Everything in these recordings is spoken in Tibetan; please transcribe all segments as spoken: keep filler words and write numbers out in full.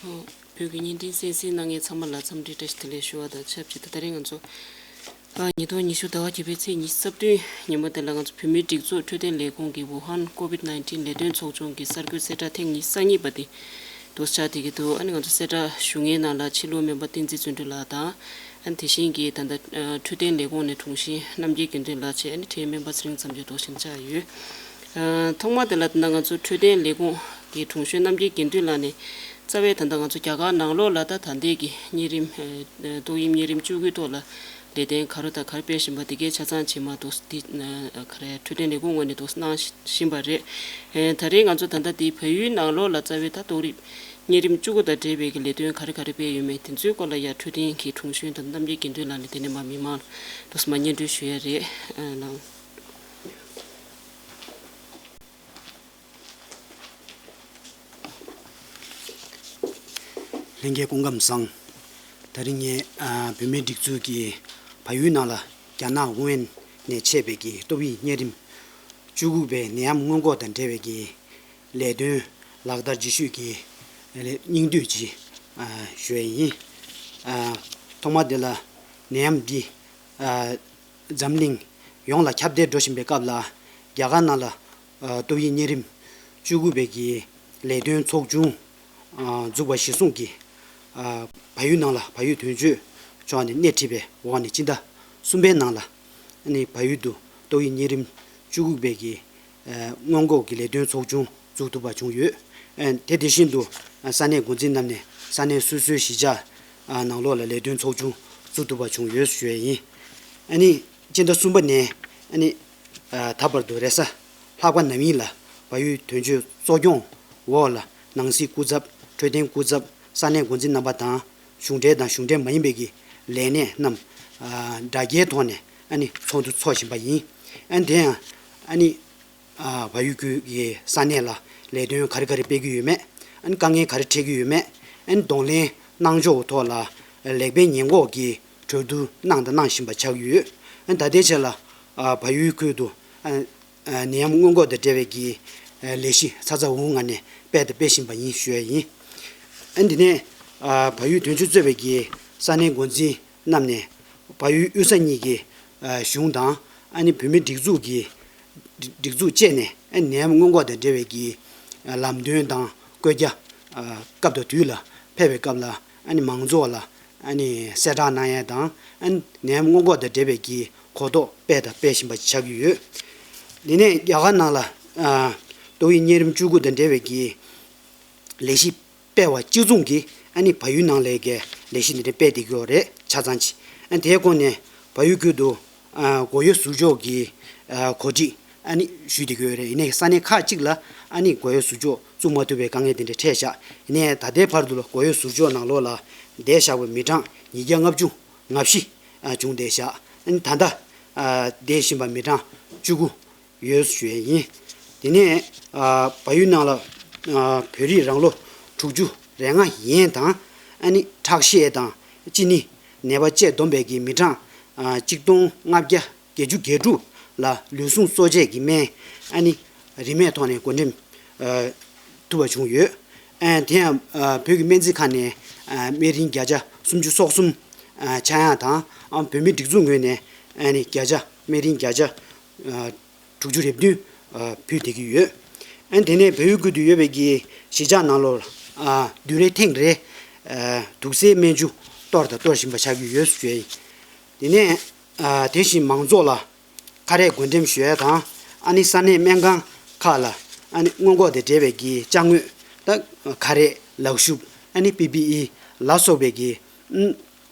བོད་ཀྱི་བརྙན་འཕྲིན་གསན་གཟིགས་གནང་མཁན་ཚང་མ་ལ་འཚམས་འདྲི་བཀྲ་ཤིས་བདེ་ལེགས་ཞུ་བ་དང་ཆབས་ཅིག་ཏུ། ད་རིང་ང་ཚོ་ཨ་ཉིས་སྟོང་ཉི་ཤུ་ཟླ་བ་བརྒྱད་པའི་ཚེས་ཉི་ཤུ་རྩ་བདུན་ཉིན་མོ་དེ་ལ་ང་ཚོ་བོད་མིའི་སྒྲིག་འཛུགས་འཕྲོད་བསྟེན་ལས་ཁུངས་ཀྱི་ཝུ་ཧན་ཀོ་ཝིད་ནའིན་ཊིན་ལས་དོན་ཚོགས་ཆུང་གི་གསར་འགོད་གསལ་བསྒྲགས་ཐེངས་ཉི་ཤུ་རྩ་གཉིས་པ་དེ་འདུག་སེ་ཆགས་བསྡད་ཀྱི་འདུག་ཨ་ནི་ང་ཚོ་གསལ་བསྒྲགས་ཞུ་མཁན་ནང་ལ་ཕྱི་ལུགས་སྨན་པ་བསྟན་འཛིན་བརྩོན་འགྲུས་ལགས་དང་། ཨ་ནི་དེ་བཞིན་གྱི་ད་ལྟ་འཕྲོད་བསྟེན་ལས་ཁུངས་ནས་དྲུང་ཆེ་རྣམ་རྒྱལ་དགེ་འདུན་ལགས་བཅས། ཨ་ནི་འཕྲལ་སྨན་པ་ཚེ་རིང་མཚམས་གཅོད་འདུག་སེ་ཆགས་ཡོད། ཐོག་མ་དེ་ལ་ད་ལྟ་ང་ཚོ་འཕྲོད་བསྟེན་ལས་ཁུངས་ཀྱི་དྲུང་གཞོན་རྣམ་རྒྱལ་དགེ་འདུན་ལགས་ནས་རྩ་བའི་ད་ལྟ་ང་ཚོ་རྒྱ་གར་ནང་ལོགས་ལ་ད་ད་ལྟའི་གི་གཉན་རིམས་ཏོག་དབྱིབས་གཉན་རིམས་བཅུ་དགུའི་ཐོག་ལ་ལས་དོན་ག་རེ་དང་ག་རེ་སྤེལ་བཞིན་པ་དེ་གའི་ཆ་ཚང་རྗེས་མ་འདུག་འདི་ག་རེ་འཕྲོད་བསྟེན་ལས་ཁུངས་ངོས་ནས་འདུག་གནང་བཞིན་པ་རེད། ད་རེས་ང་ཚོ་ད་ལྟ་འདི་བལ་ཡུལ་ནང་ལོགས་ལ་རྩ་བའི་ད་ཏོག་དབྱིབས་གཉན་རིམས་བཅུ་དགུ་དང་འབྲེལ་བའི་གི་ལས་དོན་ག་རེ་ག་རེ་སྤེལ་ཡོད་མེད་དེ་ཚོའི་སྐོར་ལ་ཡ་འཕྲོད་བསྟེན་གྱི་དྲུང་གཞོན་དང་རྣམ་རྒྱལ་དགེ་འདུན་ལགས་ནས་དེ་ནས་མ་མི་མང་འདུག་སེ་མ་སྙན་སྒྲོན་ཞུ་ཡ་རེད། ནང་། ལྷན་རྒྱས་སྐུ་ཁམས་བཟང་། ད་རིང་ངས་ཨ་བོད་མིའི་སྒྲིག་འཛུགས་ཀྱིས་བལ་ཡུལ་ནང་ལ་རྒྱ་ནག་ཝུ་ཧན་ནས་མཆེད་པའི་གི་ཏོག་དབྱིབས་གཉན་རིམས་བཅུ་དགུ་པའི་ནད་ཡམས་སྔོན་འགོག་དང་འབྲེལ་བའི་གི་ལས་དོན་ལག་བསྟར་བྱེད་ཤུལ་གྱི་སྙིང་བསྡུས་ཅིག་ཨ་ཞུ་ཡས་ཡིན། ཨ་ཐོག་མ་དེ་ལ་ནད་ཡམས་འདི་ཨ་འཛམ་གླིང་ཡོངས་ལ་ཁྱབ་གདལ་འགྲོ་བཞིན་པའི་སྐབས་ལ། རྒྱ་གར་ནང་ལ་ཨ་ཏོག་དབྱིབས་གཉན་རིམས་བཅུ་དགུ་པའི་གི་ལས་དོན་ཚོགས་ཆུང་ཨ་འཛུགས་པ་གཞིར་བཟུང་གིས། ཨ་བལ་ཡུལ་ནང་ལ་བལ་ཡུལ་དོན་གཅོད་ཕྱོགས་ནས་སྣེ་ཁྲིད་པའི་འོག་ནས་སྤྱི་ཟླ་གསུམ་པའི་ནང་ལ་ཨ་ནི་བལ་ཡུལ་དུ་ཏོག་དབྱིབས་གཉན་རིམས་བཅུ་དགུ་པའི་གི་ཨ་སྔོན་འགོག་གི་ལས་དོན་ཚོགས་ཆུང་བཙུགས་ཐུབ་པ་བྱུང་ཡོད། ཨ་དེ་དེ་བཞིན་དུ་ཨ་ས་གནས་འགོ་འཛིན་རྣམས་ནས་ས་གནས་སོ་སོའི་གཞིས་ཆགས་ཨ་ནང་ལོགས་ལ་ལས་དོན་ཚོགས་ཆུང་བཙུགས་ཐུབ་པ་བྱུང་ཡོད་ཞུ་ཡས་ཡིན། ཨ་ནི་སྤྱི་ཟླ་གསུམ་པ་ནས་ཨ་ནི་ཨ་ད་བར་དུ་རེས་གཟའ་ལྷག་པ་ནམ་ཡིན་ལ་བལ་ཡུལ་དོན་གཅོད་གཙོ་སྐྱོང་འོག་ལ་ནང་སྲིད་སྐུ་ཚབ། འཕྲོད་བསྟེན་སྐུ་ཚབ། ས་གནས་འགོ་འཛིན་རྣམ་པ་དང་གཞུང་འབྲེལ་དང་གཞུང་འབྲེལ་མ་ཡིན་པའི་གི་ལས་སྣེ་རྣམས་ཨ་དྲ་རྒྱའི་ཐོག་ནས་ཨ་ནི་ཚོགས་འདུ་འཚོགས་བཞིན་པ་ཡིན། ཨ་ནི་དེ་ཡང་ཨ་ནི་ཨ་བལ་ཡུལ་ཁུལ་གྱི་ས་གནས་ལ་ལས་དོན་ག་རེ་ག་རེ་སྤེལ་གྱི་ཡོད་མེད། ཨ་ནི་དཀའ་ངལ་ག་རེ་འཕྲད་ཀྱི་ཡོད་མེད། ཨ་ནི་གདོང་ལེན་གནང་ཕྱོགས་ཐོག་ལ་ལེགས་སྤེལ་ཉེས་འགོག་གི་གྲོས་བསྡུར་གནང་དང་གནང་བཞིན་པ་ཆགས་ཀྱི་ཡོད། ཨ་ནི་ད་ལྟའི་ཆར་ལ་ཨ་བལ་ཡུལ་ཁུལ་དུ་ཨ་ནད་ཡམས་སྔོན་འགོག་དང་འབྲེལ་བའི་གི་ལས་གཞི་ཚ་ཚ་འུར་འུར་ངང་ནས་སྤེལ་དང་སྤེལ་བཞིན་པ་ཡིན་ཞུ་ཡས་ཡིན། ཨ་ནི་འདི་ནས་ཨ་བལ་ཡུལ་དོན་གཅོད་གཙོས་པའི་གི་ས་གནས་འགོ་འཛིན་རྣམས་ནས་བལ་ཡུལ་དབུས་ས་གཉིས་ཀྱི་ཨ་གཞུང་དང་ཨ་ནི་བོད་མིའི་སྒྲིག་འཛུགས་ཀྱི་སྒྲིག་འཛུགས་བཅས་ནས་ཨ་ནི་ནད་ཡམས་སྔོན་འགོག་དང་འབྲེལ་བའི་གི་ཨ་ལམ་སྟོན་དང་བཀོད་རྒྱ་ཨ་སྐབས་དང་དུས་ལ་ཕེབས་པའི་སྐབས་ལ་ཨ་ནི་མང་ཚོགས་ལ་ཨ་ནི་གསལ་བསྒྲགས་གནང་ཡས་དང་། ཨ་ནི་ནད་ཡམས་སྔོན་འགོག་དང་འབྲེལ་བའི་གི་གོ་རྟོགས་སྤེལ་དང་སྤེལ་བཞིན་པ་ཆགས་ཀྱི་ཡོད། དེ་ནས་རྒྱ་གར་ནང་ལ་ཨ་ཏོག་དབྱིབས་གཉན་རིམས་བཅུ་དགུ་དང་འབྲེལ་བའི་གི་ལས་གཞི་སྤེལ་བ་གཅིག་མཚུངས་ཀྱིས་ཨ་ནི་བལ་ཡུལ་ནང་ལ་གི་ལས་གཞི་འདི་འདྲ་སྤེལ་བསྡད་ཀྱི་ཡོད་རེད། ཆ་ཚང་ཅིག་ཨ་ནི་དེའི་སྒོ་ནས་བལ་ཡུལ་ཁུལ་དུ་ཨ་སྒོ་དབྱེ་ཟུར་འཇོག་གི་ཨ་གོ་སྒྲིག་ཨ་ནི་ཞུས་བསྡད་ཀྱི་ཡོད་རེད། ཡིན་ནའི་ས་གནས་ཁག་ཅིག་ལ་ཨ་ནི་སྒོ་དབྱེ་ཟུར་འཇོག་བཙུགས་མ་ཐུབ་པའི་དཀའ་ངལ་དེ་འདྲ་འཕྲད་བཞག་ཡིན་ནའི་ད་ལྟའི་བར་དུ་ལ་སྒོ་དབྱེ་ཟུར་འཇོག་ནང་ལོགས་ལ་བསྡད་བཞག་པའི་མི་གྲངས་ཉིས་བརྒྱ་ལྔ་བཅུ་ང་བཞི་ཨ་བྱུང་བསྡད་བཞག་ཨ་ནི་ད་ལྟ་ཨ་བསྡད་བཞིན་པ་མི་གྲངས་བཅུ་དགུ་ཡོད་ཞུ་ཡས་ཡིན། དེ་ནས་ཨ་བལ་ཡུལ་ནང་ལ་ཨ་བོད་རིགས་རང་ལོ་དྲུག་ཅུ་རེ་ལྔ་ཡན་དང་ཨ་ནི་ཁྲག་ཤེད་དང་གཅིན་སྙི་ནད་པ་བཅས་བསྡོམས་པའི་གི་མི་གྲངས་ཨ་གཅིག་སྟོང་ལྔ་བརྒྱ་བརྒྱད་ཅུ་གྱ་དྲུག་ལ་ལུས་ཟུངས་གསོ་དཔྱད་ཀྱི་སྨན་ཨ་ནི་རིན་མེད་ཐོག་ནས་བགོ་འགྲེམས་ཨ་ཐུབ་པ་བྱུང་ཡོད། ཨ་དེ་ཡང་ཨ་བོད་ཀྱི་སྨན་རྩིས་ཁང་ནས་ཨ་སྨན་རིན་བརྒྱ་ཆ་སུམ་ཅུ་སོ་གསུམ་ཨ་ཆག་ཡང་དང་། ཨ་བོད་མིའི་སྒྲིག་འཛུགས་ངོས་ནས་ཨ་ནི་བརྒྱ་ཆ་སྨན་རིན་བརྒྱ་ཆ་ཨ་དྲུག་ཅུ་རེ་བདུན་ཨ་ཕུལ་བསྡད་ཀྱི་ཡོད། ཨ་ནི་དེ་ནས་བལ་ཡུལ་ཁུལ་དུ་ཡོད་པའི་གི་གཞིས་ཆགས་ནང་ལོགས་ཨ་བདུན་རེ་ཐེངས་རེ་ཨ་དུག་སེལ་སྨན་ཆུ་གཏོར་དང་གཏོར་བཞིན་པ་ཆགས་ཀྱི་ཡོད་ཞུ་ཡས་ཡིན། དེ་ནས་ཨ་དེ་བཞིན་མང་ཚོགས་ལ་ཁ་རས་བགོ་འགྲེམས་ཞུ་ཡས་དང་། ཨ་ནི་ས་གནས་སྨན་ཁང་ཁག་ལ་ཨ་ནི་སྔོན་འགོག་དང་འབྲེལ་བའི་གི་ཅ་དངོས་ད་ཁ་རས་ལག་ཤུབས་ཨ་ནི་པི་པི་ཨི་ལ་སོགས་པའི་གི་ཨ་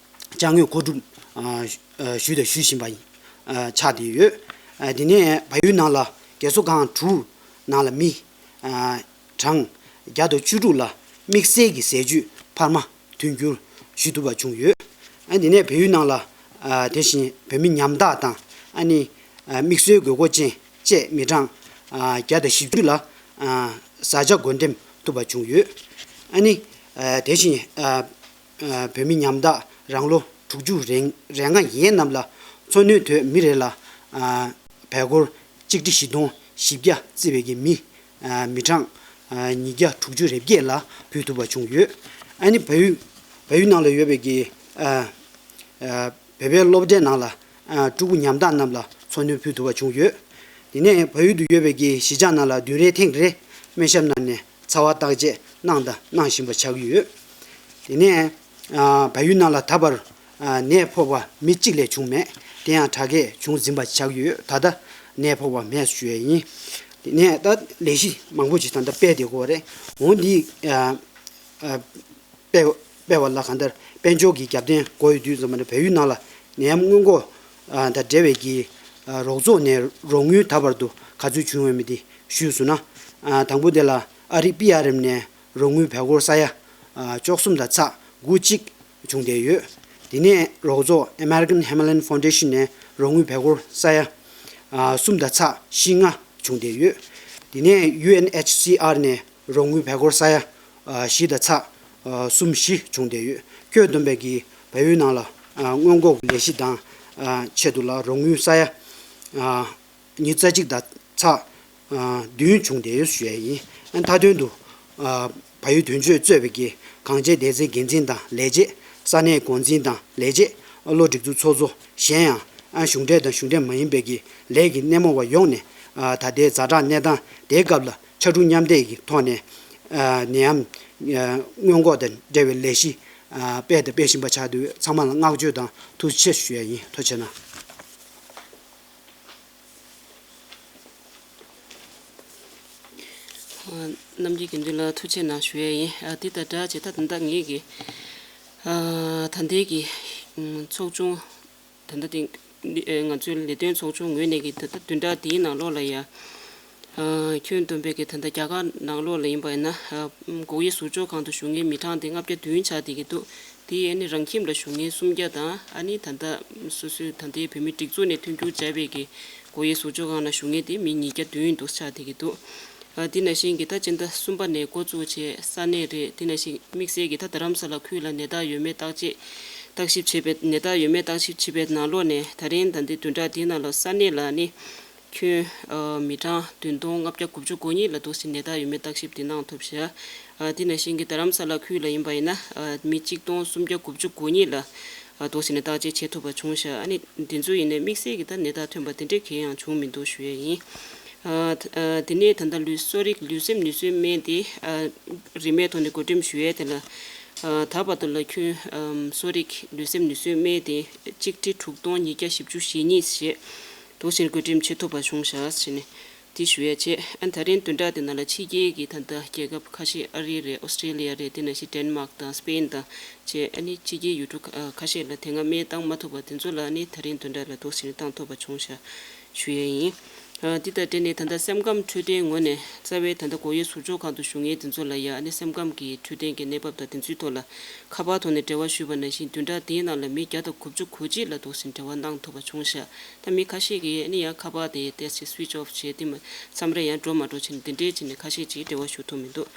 ཅ་དངོས་མཁོ་སྒྲུབ་ཨ་ཨ་ཞུས་དང་ཞུ་བཞིན་པ་ཡིན་ཨ་ཆགས་བསྡད་ཡོད། ཨ་དེ་ནས་བལ་ཡུལ་ནང་ལ་རྒས་གསོ་ཁང་དྲུག་ནང་ལ་མི་ཨ་གྲངས་བརྒྱ་དང་བཅུ་དྲུག་ལ་དམིགས་བསལ་གྱི་ཟས་བཅུད་འཕར་མ་ཐོན་སྐྱོར་ཞུ་ཐུབ་པ་བྱུང་ཡོད། ཨ་དེ་ནས་བལ་ཡུལ་ནང་ལ་ཨ་དེ་བཞིན་བོད་མི་ཉམ་ཐག་དང་ཨ་ནི་ཨ་དམིགས་བསལ་དགོས་མཁོ་ཅན་བཅས་མི་གྲངས་ཨ་བརྒྱ་དང་བཞི་བཅུ་ལ་ཨ་བཟའ་བཅའ་བགོ་འགྲེམས་ཐུབ་པ་བྱུང་ཡོད། ཨ་ནི་ཨ་དེ་བཞིན་ཨ་ཨ་བོད་མི་ཉམ་ཐག་རང་ལོ་དྲུག་ཅུ་རེ་རེ་ལྔ་ཡན་རྣམས་ལ་འཚོ་སྣོན་དོད་མི་རེ་ལ་ཨ་བལ་སྒོར་གཅིག་ཁྲི་བཞི་སྟོང་བཞི་བརྒྱ་བརྩི་བའི་གི་མི་ཨ་མི་གྲངས་ཨ་ཉིས་བརྒྱ་དྲུག་ཅུ་རེ་བརྒྱད་ལ་ཕུལ་ཐུབ་པ་བྱུང་ཡོད། ཨ་ནི་བལ་ཡུལ་བལ་ཡུལ་ནང་ལ་ཡོད་པའི་གི་ཨ་ཨ་བོད་པའི་སློབ་གྲྭའི་ནང་ལ་ཨ་ཕྲུ་གུ་ཉམ་ཐག་རྣམས་ལ་འཚོ་སྣོན་ཕུལ་ཐུབ་པ་བྱུང་ཡོད། དེ་ནས་བལ་ཡུལ་དུ་ཡོད་པའི་གི་གཞིས་ཆགས་ནང་ལ་བདུན་རེའི་ཐེངས་རེ་སྨན་ཞབས་ནང་ནས་ཚ་བ་བརྟག་དཔྱད་གནང་དང་གནང་བཞིན་པ་ཆགས་ཀྱི་ཡོད། དེ་ནས་ཨ་བལ་ཡུལ་ནང་ལ་ད་བར་ཨ་ནད་ཕོག་པ་མི་གཅིག་ལས་བྱུང་མེད། དེ་ཡང་དྲག་སྐྱེད་བྱུང་ཟིན་པ་ཆགས་ཀྱི་ཡོད། ད་ལྟ་ནད་ཕོག་པ་མེད་ཞུ་ཡས་ཡིན། དེ་ནས་ད་ལས་གཞི་མང་པོ་ཅིག་ད་ལྟ་སྤེལ་བསྡད་ཀྱི་ཡོད་རེད། འོ་འདི་ཨ་ཨ་སྤེལ་སྤེལ་བ་ལ་གང་ལྟར་དཔལ་འབྱོར་གྱི་རྒྱབ་རྟེན་དགོས་ཡོད་དུས་ཙམ་པ་ནས་བལ་ཡུལ་ནང་ལ་ནད་ཡམས་སྔོན་འགོག་ཨ་དང་འབྲེལ་བའི་གི་ཨ་རོགས་ཚོགས་ནས་རོགས་དངུལ་ད་བར་དུ་ག་ཚོད་བྱུང་ཡོད་མེད་དེ་ཞུས་སོང་ན། ཨ་དང་པོ་དེ་ལ་ཨ་རི་པི་ཨར་ཨེམ་ནས་རོགས་དངུལ་བལ་སྒོར་ས་ཡ་ཨ་བཅུ་གསུམ་དང་ཚེག་དགུ་གཅིག་བྱུང་བསྡད་ཡོད། དེ་ནས་རོགས་ཚོགས་American Himalayan Foundation ནས་རོགས་དངུལ་བལ་སྒོར་ས་ཡ་ཨ་གསུམ་དང་ཚེག་བཞི་ལྔ་བྱུང་བསྡད་ཡོད། དེ་ནས་ཡུ་ཨེན་ཨེཆ་སི་ཨར་ནས་རོགས་དངུལ་བལ་སྒོར་ས་ཡ་ཨ་བཞི་དང་ཚེག་ཨ་གསུམ་བཞི་བྱུང་བསྡད་ཡོད། ཁྱོན་བསྡོམས་པའི་གི་བལ་ཡུལ་ནང་ལ་ཨ་སྔོན་འགོག་ལས་གཞི་དང་ཨ་ཆེད་དུ་ལ་རོགས་དངུལ་ས་ཡ་ཨ་ཉི་ཤུ་རྩ་གཅིག་དང་ཚེག་ཨ་བདུན་བྱུང་བསྡད་ཡོད་ཞུ་ཡས་ཡིན། ཨ་མཐའ་དོན་དུ་ཨ་བལ་ཡུལ་དོན་གཅོད་གཙོས་པའི་གི་གངས་ཅན་སྡེ་ཚན་འགན་འཛིན་དང་ལས་བྱེད། ས་གནས་འགོ་འཛིན་དང་ལས་བྱེད། ཨ་བློ་སྒྲིག་འཛུགས་ཚོགས་གཙོ། གཞན་ཡང་ཨ་གཞུང་འབྲེལ་དང་གཞུང་འབྲེལ་མ་ཡིན་པའི་གི་ལས་ཀྱི་སྣེ་མོ་བ་ཡོངས་ནས་ཨ་ད་ལྟའི་ཛ་དྲག་གནས་སྟངས་དེའི་སྐབས་ལ་ཕྱར་གྲུ་མཉམ་འདེགས་ཀྱི་ཐོག་ནས་ཨ་ནད་ཡམས་ཨ་སྔོན་འགོག་དང་འབྲེལ་བའི་ལས་གཞི་ཨ་སྤེལ་དང་སྤེལ་བཞིན་པ་ཆགས་དུས་ཚང་མ་ལ་བསྔགས་བརྗོད་དང་ཐུགས་རྗེ་ཆེ་ཞུ་ཡས་ཡིན། ཐུགས་རྗེ་གནང་། རྣམ་རྒྱལ་དགེ་འདུན་ལ་ཐུགས་རྗེ་གནང་ཞུ་ཡས་ཡིན། ཨ་འདི་དང་སྦྲགས་བྱས་ད་ད་ལྟ་ངེད་ཀྱི་ཨ་ད་ལྟའི་གི་ཚོགས་ཆུང་ད་ལྟ་དེ་ང་ཚོའི་ལས་དོན་ཚོགས་ཆུང་ངོས་ནས་ཀྱི་ད་ལྟ་བདུན་ཕྲག་འདིའི་ནང་ལོགས་ལ་ཡ་ཨ་ཁྱོན་བསྡོམས་པའི་གི་ད་ལྟ་རྒྱ་གར་ནང་ལོགས་ལ་ཡིན་པ་ཡིན་ན་ཨ་སྒོ་དབྱེ་ཟུར་འཇོག་ཁང་དུ་བཞུགས་མཁན་མི་གྲངས་དེ་ལྔ་བརྒྱ་བདུན་ཆགས་བསྡད་ཀྱི་འདུག་དེ་ཨ་ནི་རང་ཁྱིམ་ལ་བཞུགས་མཁན་སུམ་བརྒྱ་དང་ཨ་ནི་ད་ལྟ་སོ་སོའི་ད་ལྟའི་བོད་མིའི་སྒྲིག་འཛུགས་ནས་མཐུན་འགྱུར་བྱས་པའི་གི་སྒོ་དབྱེ་ཟུར་འཇོག་ཁང་ལ་བཞུགས་མཁན་དེ་མི་ཉིས་བརྒྱ་བདུན་འདུག་ཆགས་བསྡད་ཀྱི་འདུག་ཨ་དེ་ནང་བཞིན་གྱི་ད་སྤྱི་ཟླ་གསུམ་པ་ནས་འགོ་བཙུགས་བྱས་ས་གནས་རེད། དེ་ནང་བཞིན་དམིགས་བསལ་གྱི་ད་རྡ་རམ་ས་ལ་ཁུལ་ལ་ནད་རྟགས་ཡོད་མེད་བརྟག་དཔྱད་བརྟག་ཞིབ་བྱེད་པའི་ནད་རྟགས་ཡོད་མེད་བརྟག་ཞིབ་བྱེད་པའི་ནང་ལོགས་ནས་ད་རིང་ད་ལྟའི་བདུན་ཕྲག་འདིའི་ནང་ལ་ས་གནས་ལ་ནི་ཁྱོན་ཨ་མི་གྲངས་བདུན་སྟོང་ལྔ་བརྒྱ་དགུ་བཅུ་གོ་གཉིས་ལ་འདུག་སེ་ནད་རྟགས་ཡོད་མེད་བརྟག་ཞིབ་དེ་གནང་ཐུབ་ཤག་ཨ་དེ་ནང་བཞིན་གྱི་རྡ་རམ་ས་ལ་ཁུལ་ལ་ཡིན་པ་ཡིན་ན་ཨ་མི་གཅིག་སྟོང་སུམ་བརྒྱ་དགུ་བཅུ་གོ་གཉིས་ལ་ཨ་འདུག་སེ་ནས་བརྟག་དཔྱད་བྱེད་ཐུབ་པ་བྱུང་ཤག་ཨ་ནི་འདི་ཚོ་ཡིན་ནའི་དམིགས་བསལ་གྱི་ད་ནད་རྟགས་ཐོན་པ་དེ་འདྲས་གང་ཡང་བྱུང་མི་འདུག་ཞུ་ཡས་ཡིན། ཨ་ཨ་དེ་ནས་ད་ལྟ་ལུས་གསོ་རིག་ལུས་སེམས་ནུས་གསོའི་སྨན་དེ་ཨ་རིན་མེད་ཐོག་ནས་བགོ་འགྲེམས་ཞུ་ཡས་དེ་ལ་ཨ་ད་བར་དུ་ལ་ཁྱོན་ཨམ་གསོ་རིག་ལུས་སེམས་ནུས་གསོའི་སྨན་དེ་གཅིག་ཁྲི་དྲུག་སྟོང་ཉིས་བརྒྱ་བཞི་བཅུ་ཞེ་གཉིས་ཞེས་འདུག་སེ་བགོ་འགྲེམས་བྱེད་ཐུབ་པ་བྱུང་ཤག་ཟེར་ནས་དེ་ཞུ་ཡས་བྱས། ཨ་ད་རིང་བདུན་ཕྲག་དེ་ནང་ལ་ཕྱི་རྒྱལ་གྱི་ད་ལྟ་རྒྱལ་ཁབ་ཁ་ཤས་ཨ་རི་རེད། ཨོ་སི་ཀྲེ་ལི་ཡ་རེད། དེ་ནང་བཞིན་ཌེན་མཱག་དང་སི་པེན་དང་བཅས་ཨ་ནི་ཕྱི་རྒྱལ་ཡུལ་གྲུ་ཁ་ཁ་ཤས་ལ་དེ་སྔ་སྨན་བཏང་མ་ཐུབ་པ་དེ་ཚོ་ལ་ཨ་ནི་ད་རིང་བདུན་ཕྲག་ལ་འདུག་སེ་བཏང་ཐུབ་པ་བྱུང་ཤག་ཞུ་ཡས་ཡིན། ཨ་འདི་དང་འབྲེལ་ནས་ད་ལྟ་སེམས་ཁམས་འཕྲོད་བསྟེན་ངོས་ནས་རྩ་བའི་ད་ལྟ་སྒོ་དབྱེ་ཟུར་འཇོག་ཁང་དུ་བཞུགས་མཁན་དེ་ཚོ་ལ་ཡ་ཨ་ནི་སེམས་ཁམས་ཀྱི་འཕྲོད་བསྟེན་གྱི་གནས་བབ་དང་དེ་ཚོའི་ཐོག་ལ་ཁ་པར་ཐོག་ནས་འབྲེལ་བ་ཞུས་པ་ནང་བཞིན་བདུན་ཕྲག་འདིའི་ནང་ལ་མི་བརྒྱ་དང་དགུ་བཅུ་གོ་གཅིག་ལ་འདུག་སེ་འབྲེལ་བ་གནང་ཐུབ་པ་བྱུང་ཤག་ད་མི་ཁ་ཤས་ཀྱིས་ཨ་ནི་ཡང་ཁ་པར་དེ་ཏོག་ཙམ་སུའིཆ་ཨོཕ་བྱས་ཏེ་མ་མཚམས་རེ་ཡང་འགྲོ་མ་འགྲོ་བྱས་ནས་དེ་འདྲས་བྱས་ནས་ཁ་ཤས་ཀྱིས་འབྲེལ་བ་ཞུ་ཐུབ་མི་འདུག་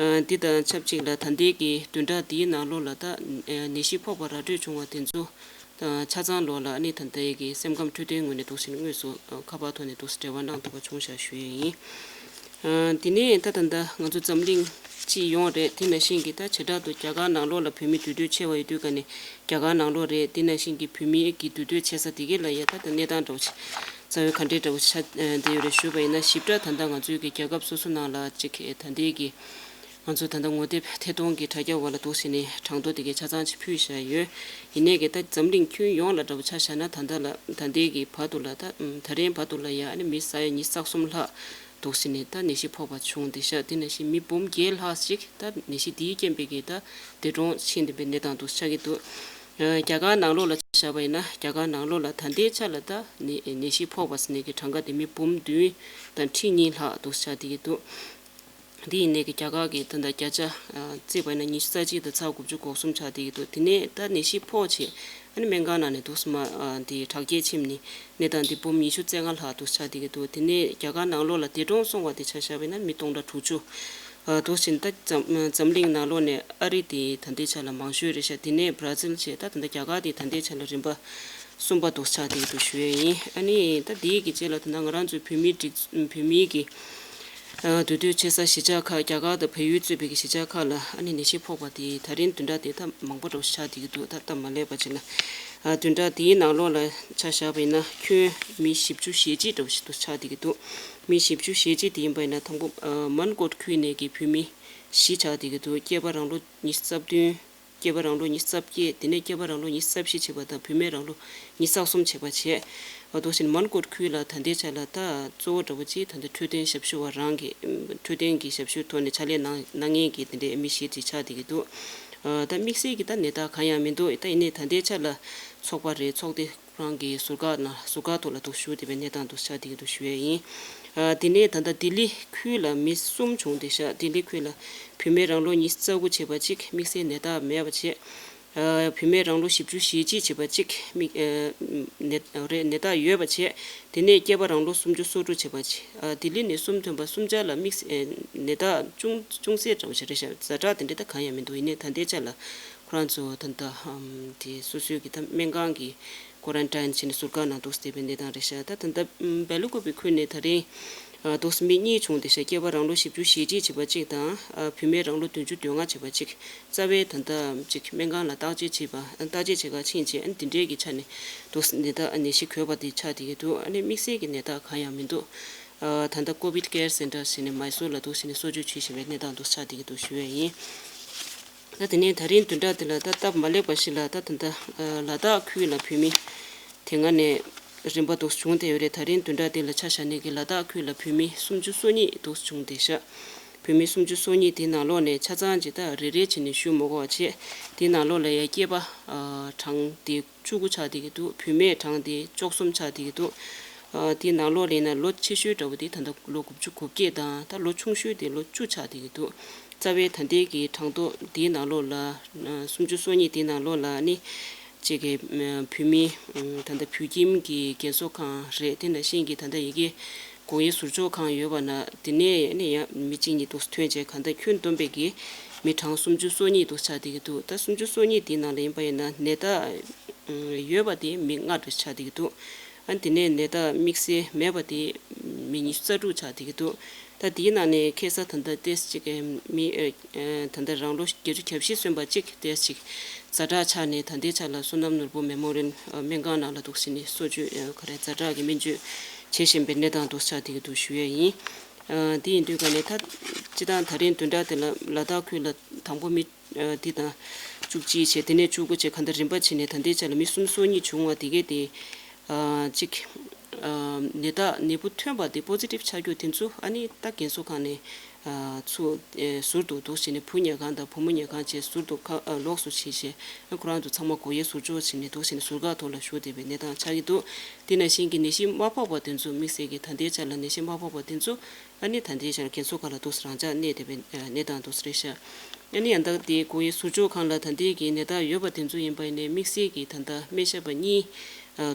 ཨ་འདི་དང་ཆབས་ཅིག་ལ་ད་ལྟའི་གི་བདུན་ཕྲག་འདིའི་ནང་ལོགས་ལ་ད་ཨ་ནད་གཞི་ཕོག་པ་ར་སྤྲོད་བྱུང་བ་དེ་ཚོ་ཆ་ཚང་ལོགས་ལ་ཨ་ནི་ད་ལྟའི་གི་སེམས་ཁམས་འཕྲོད་བསྟེན་ངོས་ནས་འདུག་སེ་དངོས་སུ་ཁ་པར་ཐོག་ནས་འདུག་སེ་འབྲེལ་བ་གནང་ཐུབ་པ་བྱུང་ཤག་ཞུ་ཡས་ཡིན། ཨ་དེ་ནས་ད་ད་ལྟ་ང་ཚོ་འཛམ་གླིང་སྤྱི་ཡོངས་རེད། དེ་ནང་བཞིན་གྱི་ད་བྱེ་བྲག་ཏུ་རྒྱ་གར་ནང་ལོགས་ལ་བོད་མི་འདུས་སྡོད་ཆེ་བ་ཡོད་དུས་ཀ་ནས་རྒྱ་གར་ནང་ལོགས་རེད། དེ་ནང་བཞིན་གྱི་བོད་མི་གི་འདུས་སྡོད་ཆེ་ས་དེ་གའི་ལ་ཡ་ད་ད་གནས་སྟངས་འདྲ་བོ་ཅིག་རྩ་བའི་ག་འདྲའི་འདྲ་བོ་ཆགས་བསྡད་ཡོད་རེད་ཞུས་པ་ཡིན་ན། ཞིབ་ཕྲ་ད་ལྟ་ང་ཚོའི་གི་རྒྱལ་ཁབ་སོ་སོ་ནང་ལ་ཅིག་ད་ལྟའི་གི་ང་ཚོ་ད་ལྟ་ངོ་དེབ་ཐད་གཏོང་གི་དྲ་རྒྱ་བ་ལ་འདུག་སེ་ནས་གྲངས་ཐོ་དེ་གའི་ཆ་ཚང་ཅིག་ཕུལ་བཞག་ཡོད། ཡིན་ནའི་གི་ད་འཛམ་གླིང་ཁྱོན་ཡོངས་ལ་འདྲ་བོ་ཆ་བཞག་ན་ད་ལྟ་ལ་ད་ལྟའི་གི་བར་དུ་ལ་ད་ད་རིང་བར་དུ་ལ་ཡ་ཨ་ནི་མི་ས་ཡ་ཉི་ཤུ་རྩ་གསུམ་ལྷག་འདུག་སེ་ནས་ད་ནད་གཞི་ཕོག་པ་བྱུང་བསྡད་ཤག་དེ་ནང་བཞིན་མི་འབུམ་བརྒྱད་ལྷག་ཅིག་ད་ནད་གཞི་འདིའི་རྐྱེན་པས་ཀྱི་ད་འདས་གྲོངས་ཕྱིན་བསྡད་པའི་གནས་སྟངས་འདུག་ཆགས་ཀྱི་འདུག་ཨ་རྒྱ་གར་ནང་ལོགས་ལ་ཆ་བཞག་པ་ཡིན་ན་རྒྱ་གར་ནང་ལོགས་ལ་ད་ལྟའི་ཆ་ལ་ད་ནད་ནད་གཞི་ཕོག་པ་ཟེར་ནས་ཀྱི་གྲངས་ཀ་དེ་མི་འབུམ་བདུན་དང་ཁྲི་གཉིས་ལྷག་འདུག་ཆགས་བསྡད་ཀྱི་འདུག་འདི་ཡིན་ནའི་གི་རྒྱ་གར་གྱི་ད་ལྟ་བརྒྱ་ཆ་ཨ་བརྩིས་པ་ཡིན་ན་ཉི་ཤུ་རྩ་གཅིག་དང་ཚེག་དགུ་བཅུ་གོ་གསུམ་ཆགས་བསྡད་ཀྱི་འདུག་དེ་ནས་ད་ནད་གཞི་ཕོག་བྱས་ཨ་ནི་སྨན་ཁང་ནང་ནས་འདུག་སེ་མར་ཨ་འདི་དྲག་སྐྱེད་ཕྱིན་ནས་གནས་སྟངས་འདི་འབུམ་ཉི་ཤུ་རྩ་ལྔ་ལྷག་འདུག་ཆགས་བསྡད་ཀྱི་འདུག་དེ་ནས་རྒྱ་གར་ནང་ལོགས་ལ་འདས་གྲོངས་སོང་བ་དེ་ཆ་བཞག་པ་ཡིན་ན་མི་སྟོང་ཕྲག་དྲུག་ཅུ་ཨ་འདུག་སེ་ད་འཛམ་འཛམ་གླིང་ནང་ལོགས་ནས་ཨ་རི་དེ་ད་ལྟའི་ཆ་ལ་མང་ཤོས་རེད་ཤག་དེ་ནས་བྷ་ར་ཛིལ་བྱས་ད་ད་ལྟ་རྒྱ་གར་དེ་ད་ལྟའི་ཆ་ལ་རིམ་པ་གསུམ་པ་འདུག་ཆགས་བསྡད་ཀྱི་འདུག་ཞུ་ཡས་ཡིན། ཨ་ནི་ད་དེའི་གི་རྗེས་ལ་ད་ལྟ་ང་རང་ཚོའི་བོད་མིའི་སྒྲིག་བོད་མིའི་གི་ ཨ་འདུས་སྡོད་བྱེད་ས་གཞིས་ཆགས་ཁག་རྒྱ་གར་དང་བལ་ཡུལ་གཙོས་པའི་གཞིས་ཆགས་ཁག་ལ་ཨ་ནི་ནད་གཞི་ཕོག་པ་དེ་ད་རིང་བདུན་ཕྲག་དེ་ད་མང་པོ་འདྲ་བོ་ཆགས་བསྡད་ཀྱི་འདུག་ད་སྟབས་མ་ལེགས་པ་བྱས་ན། ཨ་བདུན་ཕྲག་དེའི་ནང་ལོགས་ལ་ཆ་བཞག་པ་ཡིན་ན་ཁྱོན་མི་བཞི་བཅུ་ཞེ་གཅིག་འདྲ་བོ་ཞིག་ཏུ་ཆགས་བསྡད་ཀྱི་འདུག་མི་བཞི་བཅུ་ཞེ་གཅིག་དེ་ཡིན་པ་ཡིན་ན་དང་པོ་ཨ་མན་ཀོཊ་ཁུལ་ནས་ཀྱི་བོད་མི་བཞི་ཆགས་བསྡད་ཀྱི་འདུག་སྐྱེས་པ་རང་ལོ་ཉི་ཤུ་རྩ་བདུན། སྐྱེས་པ་རང་ལོ་ཉི་ཤུ་རྩ་བརྒྱད། དེ་ནས་སྐྱེས་པ་རང་ལོ་ཉི་ཤུ་རྩ་བཞི་བྱས་པ་དང་བུད་མེད་རང་ལོ་ཉི་ཤུ་རྩ་གསུམ་བྱས་པ་བྱས། འོ་དེ་བཞིན་མན་ཀོཊ་ཁུལ་ལ་ད་ལྟའི་ཆ་ལ་ད་གཙོ་བོ་འདྲ་བོ་ཅིག་ད་ལྟ་འཕྲོད་བསྟེན་ཞབས་ཞུ་བ་རང་གི་འཕྲོད་བསྟེན་གྱི་ཞབས་ཞུའི་ཐོག་ནས་ཕྱག་ལས་གནང་གནང་མཁན་གྱི་དེ་འདྲའི་མི་ཞིག་ཅིག་ཆགས་བསྡད་ཀྱི་འདུག་ད་དམིགས་བསལ་གྱི་ད་ནད་རྟགས་གང་ཡང་མི་འདུག་ད་ཡིན་ནའི་ད་ལྟའི་ཆ་ལ་ཚོགས་པ་རེད། ཚོགས་སྡེ་རང་གི་ཟུར་བཀག་ནང་ཟུར་བཀག་ཐོག་ལ་འདུག་བཞུགས་བསྡད་པའི་གནས་སྟངས་འདུག་ཆགས་བསྡད་ཀྱི་འདུག་ཞུ་ཡས་ཡིན། ཨ་དེ་ནས་ད་ལྟ་ལྡི་ལི་ཁུལ་ལ་མི་གསུམ་བྱུང་བསྡད་ཤག་ལྡི་ལི་ཁུལ་ལ་བུད་མེད་རང་ལོ་ཉི་ཤུ་རྩ་དགུ་བྱས་པ་གཅིག་དམིགས་བསལ་ནད་རྟགས་མེད་པ་བྱས། ཨ་བུད་མེད་རང་ལོ་བཞི་བཅུ་ཞེ་གཅིག་བྱས་པ་གཅིག་དམིགས་ཨ་ནད་རེད་ནད་རྟགས་ཡོད་པ་བྱས། དེ་ནས་སྐྱེས་པ་རང་ལོ་སུམ་ཅུ་སོ་དྲུག་བྱས་པ་གཅིག་ཨ་ལྡི་ལི་ནས་གསུམ་ཐོན་པ་གསུམ་ཆ་ལ་དམིགས་ཨ་ནད་རྟགས་ཅུང་ཅུང་ཟད་འདྲ་བོ་ཞིག་རེད་ཤག་ཛ་དྲག་དེ་འདྲ་ད་གང་ཡང་མི་འདུག་ཡིན་ནའི་ད་ལྟའི་ཆ་ལ་ཁོ་རང་ཚོ་ད་ལྟ་ཨམ་དེ་སོ་སོའི་གི་ད་སྨན་ཁང་གི་ཀོ་རན་ཊིན་བྱས་ནས་ཟུར་བཀག་ནང་འདུག་བསྡད་པའི་གནས་སྟངས་རེད་ཤག་ད་ད་ལྟ་བེ་ལ་ཀུ་པི་ཁུལ་ནས་ད་རིང་འདུག་མི་གཉིས་བྱུང་བསྡད་ཤག་སྐྱེས་པ་རང་ལོ་བཞི་བཅུ་ཞེ་གཅིག་བྱས་པ་གཅིག་དང་བུད་མེད་རང་ལོ་བདུན་ཅུ་དོན་ལྔ་བྱས་པ་གཅིག་རྩ་བའི་ད་ལྟ་ཅིག་སྨན་ཁང་ལ་བརྟག་དཔྱད་བྱས་པ་བརྟག་དཔྱད་བྱེད་གར་ཕྱིན་རྗེས་འདི་འདྲའི་གི་ཆ་ནས་འདུག་ནད་རྟགས་ནད་གཞི་འགོས་པ་དེ་ཆགས་བསྡད་ཀྱི་འདུག་ཨ་ནི་དམིགས་བསལ་གྱི་ནད་རྟགས་གང་ཡང་མི་འདུག་ད་ལྟ་ཀོ་བིད་ཀེར་སེན་ཊར་ཟེར་ནས་མའི་སོར་ལ་འདུག་ཟེར་ནས་གསོ་བཅོས་བྱེད་བཞིན་པའི་གནས་སྟངས་འདུག་ཆགས་བསྡད་ཀྱི་འདུག་ཞུ་ཡས་ཡིན། ད་དེ་ནས་ད་རིང་བདུན་ཕྲག་འདི་ལ་ད་སྟབས་མ་ལེགས་པ་ཞིག་ལ་ད་ད་ལྟ་ལ་དྭགས་ཁུལ་ལ་བོད་མི་དེ་སྔ་ནས་རིམ་པ་འདུག་བྱུང་བསྡད་ཡོད་རེད། ད་རིང་བདུན་ཕྲག་འདི་ལ་ཆ་བཞག་ནས་ཀྱི་ལ་དྭགས་ཁུལ་ལ་བོད་མི་སུམ་ཅུ་སོ་གཉིས་འདུག་བྱུང་བསྡད་ཤག་བོད་མི་སུམ་ཅུ་སོ་གཉིས་དེ་ནང་ལོགས་ནས་ཆ་ཚང་ཅིག་ད་རེ་རེ་བྱས་ནས་ཞུ་མི་དགོས་པ་བྱས། དེ་ནང་ལོགས་ལ་ཡ་སྐྱེས་པ་གྲངས་དེ་བཅུ་དགུ་ཆགས་བསྡད་ཀྱི་འདུག་བུད་མེད་གྲངས་དེ་བཅུ་གསུམ་ཆགས་བསྡད་ཀྱི་འདུག་ཨ་དེའི་ནང་ལོགས་ལ་ཡིན་ན་ལོ་ཆེ་ཤོས་འདྲ་བོ་དེ་ད་ལྟ་ལོ་དགུ་བཅུ་གོ་བརྒྱད་དང་ད་ལོ་ཆུང་ཤོས་དེ་ལོ་བཅུ་ཆགས་བསྡད་ཀྱི་འདུག་རྩ་བའི་ད་ལྟའི་གི་གྲངས་ཐོ་དེའི་ནང་ལོགས་ལ་ཨ་སུམ་ཅུ་སོ་གཉིས་དེའི་ནང་ལོགས་ལ་ནི་གཅིག་གི་ཨ་བོད་མི་ཨ་ད་ལྟ་བོད་ཁྱིམ་གྱི་རྒན་གསོ་ཁང་རེད། དེ་ནང་བཞིན་གྱི་ད་ལྟ་ཡ་གི་སྒོ་དབྱེ་ཟུར་འཇོག་ཁང་ཡོད་པ་ན་དེ་ནས་ནི་ཡང་མི་གཅིག་གཉིས་འདུག་ཐོན་བྱས་གང་ལྟར་ཁྱོན་བསྡོམས་པའི་གི་མི་གྲངས་སུམ་ཅུ་སོ་གཉིས་འདུག་ཆགས་བསྡད་ཀྱི་འདུག་ད་སུམ་ཅུ་སོ་གཉིས་དེའི་ནང་ལ་ཡིན་པ་ཡིན་ན་ནད་རྟགས་ཡོད་པ་དེ་མི་ལྔ་རེ་ཆགས་བསྡད་ཀྱི་འདུག་ཨ་དེ་ནས་ནད་རྟགས་དམིགས་བསལ་མེད་པ་དེ་མི་ཉི་ཤུ་རྩ་དྲུག་ཆགས་བསྡད་ཀྱི་འདུག་ད་དེའི་ནང་ནས་ཁ་སང་ད་ལྟ་ཏོག་ཙམ་ཅིག་མི་ཨ་ད་ལྟ་རང་ལོ་བརྒྱད་ཅུ་གྱ་བཞི་སོན་པ་གཅིག་ཏོག་ཙམ་ཅིག་ཛ་དྲག་ཆགས་ནས་ད་ལྟའི་ཆ་ལ་བསོད་ནམས་ནོར་བུ་མེ་མོ་རི་ཡལ་སྨན་ཁང་ནང་ལ་འདུག་ཟེར་ནས་གསོ་བཅོས་ཨ་ག་རེ་ཛ་དྲག་གི་སྨན་བཅོས་བྱེད་བཞིན་པའི་གནས་སྟངས་འདུག་ཆགས་བསྡད་ཀྱི་འདུག་ཞུ་ཡས་ཡིན། ཨ་དེ་ཡིན་དུས་ག་ནས་ད་སྤྱི་བཏང་ད་རིང་བདུན་ཕྲག་དེ་ལ་ལ་དྭགས་ཁུལ་ལ་དང་པོ་མི་ཨ་འདི་དང་བཅུ་གཅིག་བྱས། དེ་ནས་བཅུ་དགུ་བྱས། གང་ལྟར་རིམ་པ་བྱས་ནས་ད་ལྟའི་ཆ་ལ་མི་སུམ་ཅུ་སོ་གཉིས་བྱུང་བ་དེ་གས་དེ་ཨ་གཅིག་ཨ་ནད་རྟགས་ནད་འབུ་ཐོན་པ་དེ་པོ་སི་ཊིབ་ཆགས་རྒྱུ་དེ་ཚོ་ཨ་ནི་ད་རྒན་གསོ་ཁང་ནས་ཨ་ཚུར་ཨེ་ཟུར་དུ་འདུག་བྱས་ནས་བུ་ཉལ་ཁང་དང་བུ་མོ་ཉལ་ཁང་བཅས་ཟུར་དུ་ཁ་ཨ་ལོགས་སུ་ཕྱིན་བྱས། ཨ་ཁོ་རང་ཚོ་ཚང་མ་སྒོ་དབྱེ་ཟུར་འཇོག་བྱས་ནས་འདུག་བྱས་ནས་ཟུར་བཀག་ཐོག་ལ་བཞུགས་བསྡད་པའི་གནས་སྟངས་ཆགས་ཀྱི་འདུག་དེ་ནང་བཞིན་གྱི་ནད་གཞི་མ་ཕོག་པ་དེ་ཚོ་དམིགས་བསལ་གྱི་ད་ལྟའི་ཆ་ལ་ནད་གཞི་མ་ཕོག་པ་དེ་ཚོ་ཨ་ནི་ད་ལྟའི་ཆར་རྒན་གསོ་ཁང་ལ་འདུག་སེ་རང་འཇགས་གནས་བསྡད་པའི་གནས་སྟངས་འདུག་སེ་རེད་ཤག་ཨ་ནི་ཡང་ད་ལྟའི་སྒོ་དབྱེ་ཟུར་འཇོག་ཁང་ལ་ད་ལྟའི་གི་ནད་རྟགས་ཡོད་པ་དེ་ཚོ་ཡིན་པ་ཡིན་ནའི་དམིགས་བསལ་གྱི་ད་ལྟ་སྨན་ཞབས་པ་གཉིས་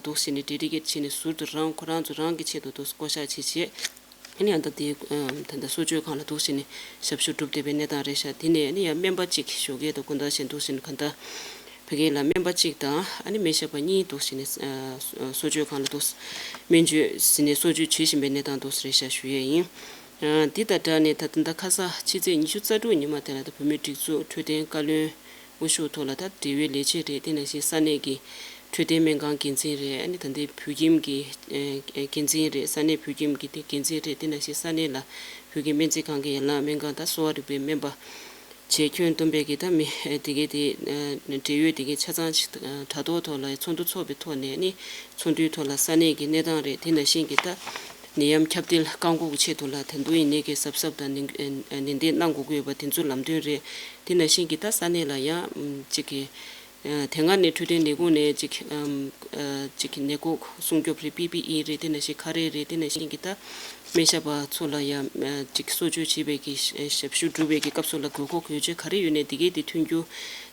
འདུག་སེ་ནས་ཌེ་ཌི་ཀེཊ་བྱས་ནས་ཟུར་དུ་རང་ཁོ་རང་ཚོ་རང་གི་ཆེད་དུ་འདུག་སེ་བསྐོ་བཞག་བྱས་བྱས། ཨ་ནི་ཡང་ད་ལྟའི་ད་ལྟ་གསོ་བཅོས་ཁང་ལ་འདུག་སེ་ནས་ཞབས་ཞུ་སྒྲུབ་བསྡད་པའི་གནས་སྟངས་རེད་ཤག་དེ་ནས་ཨ་ནི་ཡང་སྨན་པ་གཅིག་ཞོགས་ཀས་དང་དགོང་དག་བཞིན་འདུག་སེ་ནས་གང་ལྟར། བོད་སྐད་ལ་སྨན་པ་གཅིག་དང་ཨ་ནི་སྨན་ཞབས་པ་གཉིས་འདུག་སེ་ནས་གསོ་བཅོས་ཁང་ལ་འདུག་སྨན་བཅོས་ཟིན་ནས་གསོ་བཅོས་བྱེད་བཞིན་པའི་གནས་སྟངས་འདུག་སེ་རེད་ཤག་ཞུ་ཡས་ཡིན། འདི་དང་སྦྲགས་ནས་ད་ད་ལྟ་ཁ་སང་ཕྱི་ཚེས་ཉི་ཤུ་རྩ་དྲུག་ཉི་མ་དེ་ལ་ད་བོད་མིའི་སྒྲིག་འཛུགས་འཕྲོད་བསྟེན་བཀའ་བློན་དབུ་བཞུགས་ཐོག་ལ་ད་འབྲེལ་ཡོད་ལས་བྱེད་རེད། དེ་ནང་བཞིན་ས་གནས་ཀྱི་འཕྲོད་བསྟེན་སྨན་ཁང་འགན་འཛིན་རེད། ཨ་ནི་ད་ལྟའི་བོད་ཁྱིམ་གྱི་འགན་འཛིན་རེད། ས་གནས་བོད་ཁྱིམ་གྱི་དེ་འགན་འཛིན་རེད། དེ་ནང་བཞིན་ས་གནས་ལ་བོད་ཀྱི་སྨན་རྩིས་ཁང་གི་ཡན་ལག་སྨན་ཁང་དང་གསོ་བ་རིག་པའི་སྨན་པ། བྱས་ཁྱོན་བསྡོམས་པའི་གི་ད་མི་དེ་གའི་དེ་འབྲེལ་ཡོད་དེ་གའི་ཆ་ཚང་ཞིག་དྲ་ཐོག་ཐོག་ལ་ཚོགས་འདུ་འཚོགས་པའི་ཐོག་ནས་ནི་ཚོགས་འདུའི་ཐོག་ལ་ས་གནས་ཀྱི་གནས་སྟངས་རེད། དེ་ནང་བཞིན་གྱི་ད་ནད་ཡམས་ཁྱབ་གདལ་བཀག་འགོག་གི་ཆེད་དུ་ལ་ད་དུང་ཡིན་ནའི་གི་གཟབ་གཟབ་དང་ནན་ནན་ཏན་གནང་དགོས་ཀྱི་ཡོད་པ་དེ་ཚོ་ལམ་སྟོན་རེད། དེ་ནང་བཞིན་གྱི་ད་ས་གནས་ལ་ཡང་གཅིག་གི་དེ་སྔ་ནས་འཕྲོད་བསྟེན་ལས་ཁུངས་ནས་ཅིག་ཨམ་ཨ་ཅིག་ནད་འགོག་སྲུང་སྐྱོབ་རེད། པི་པི་ཨི་རེད། དེ་ནང་བཞིན་ཁ་རས་རེད། དེ་ནང་བཞིན་གྱི་ད་སྨན་ཞབས་པ་ཚོ་ལ་ཡང་ཨ་ཅིག་གསོ་བཅོས་བྱེད་པའི་གི་ཞབས་ཞུ་སྒྲུབ་པའི་གི་སྐབས་སུ་ལ་དགོས་མཁོ་གལ་ཆེ་ག་རེ་ཡོད་ནའི་དེ་གའི་དེ་མཐུན་འགྱུར་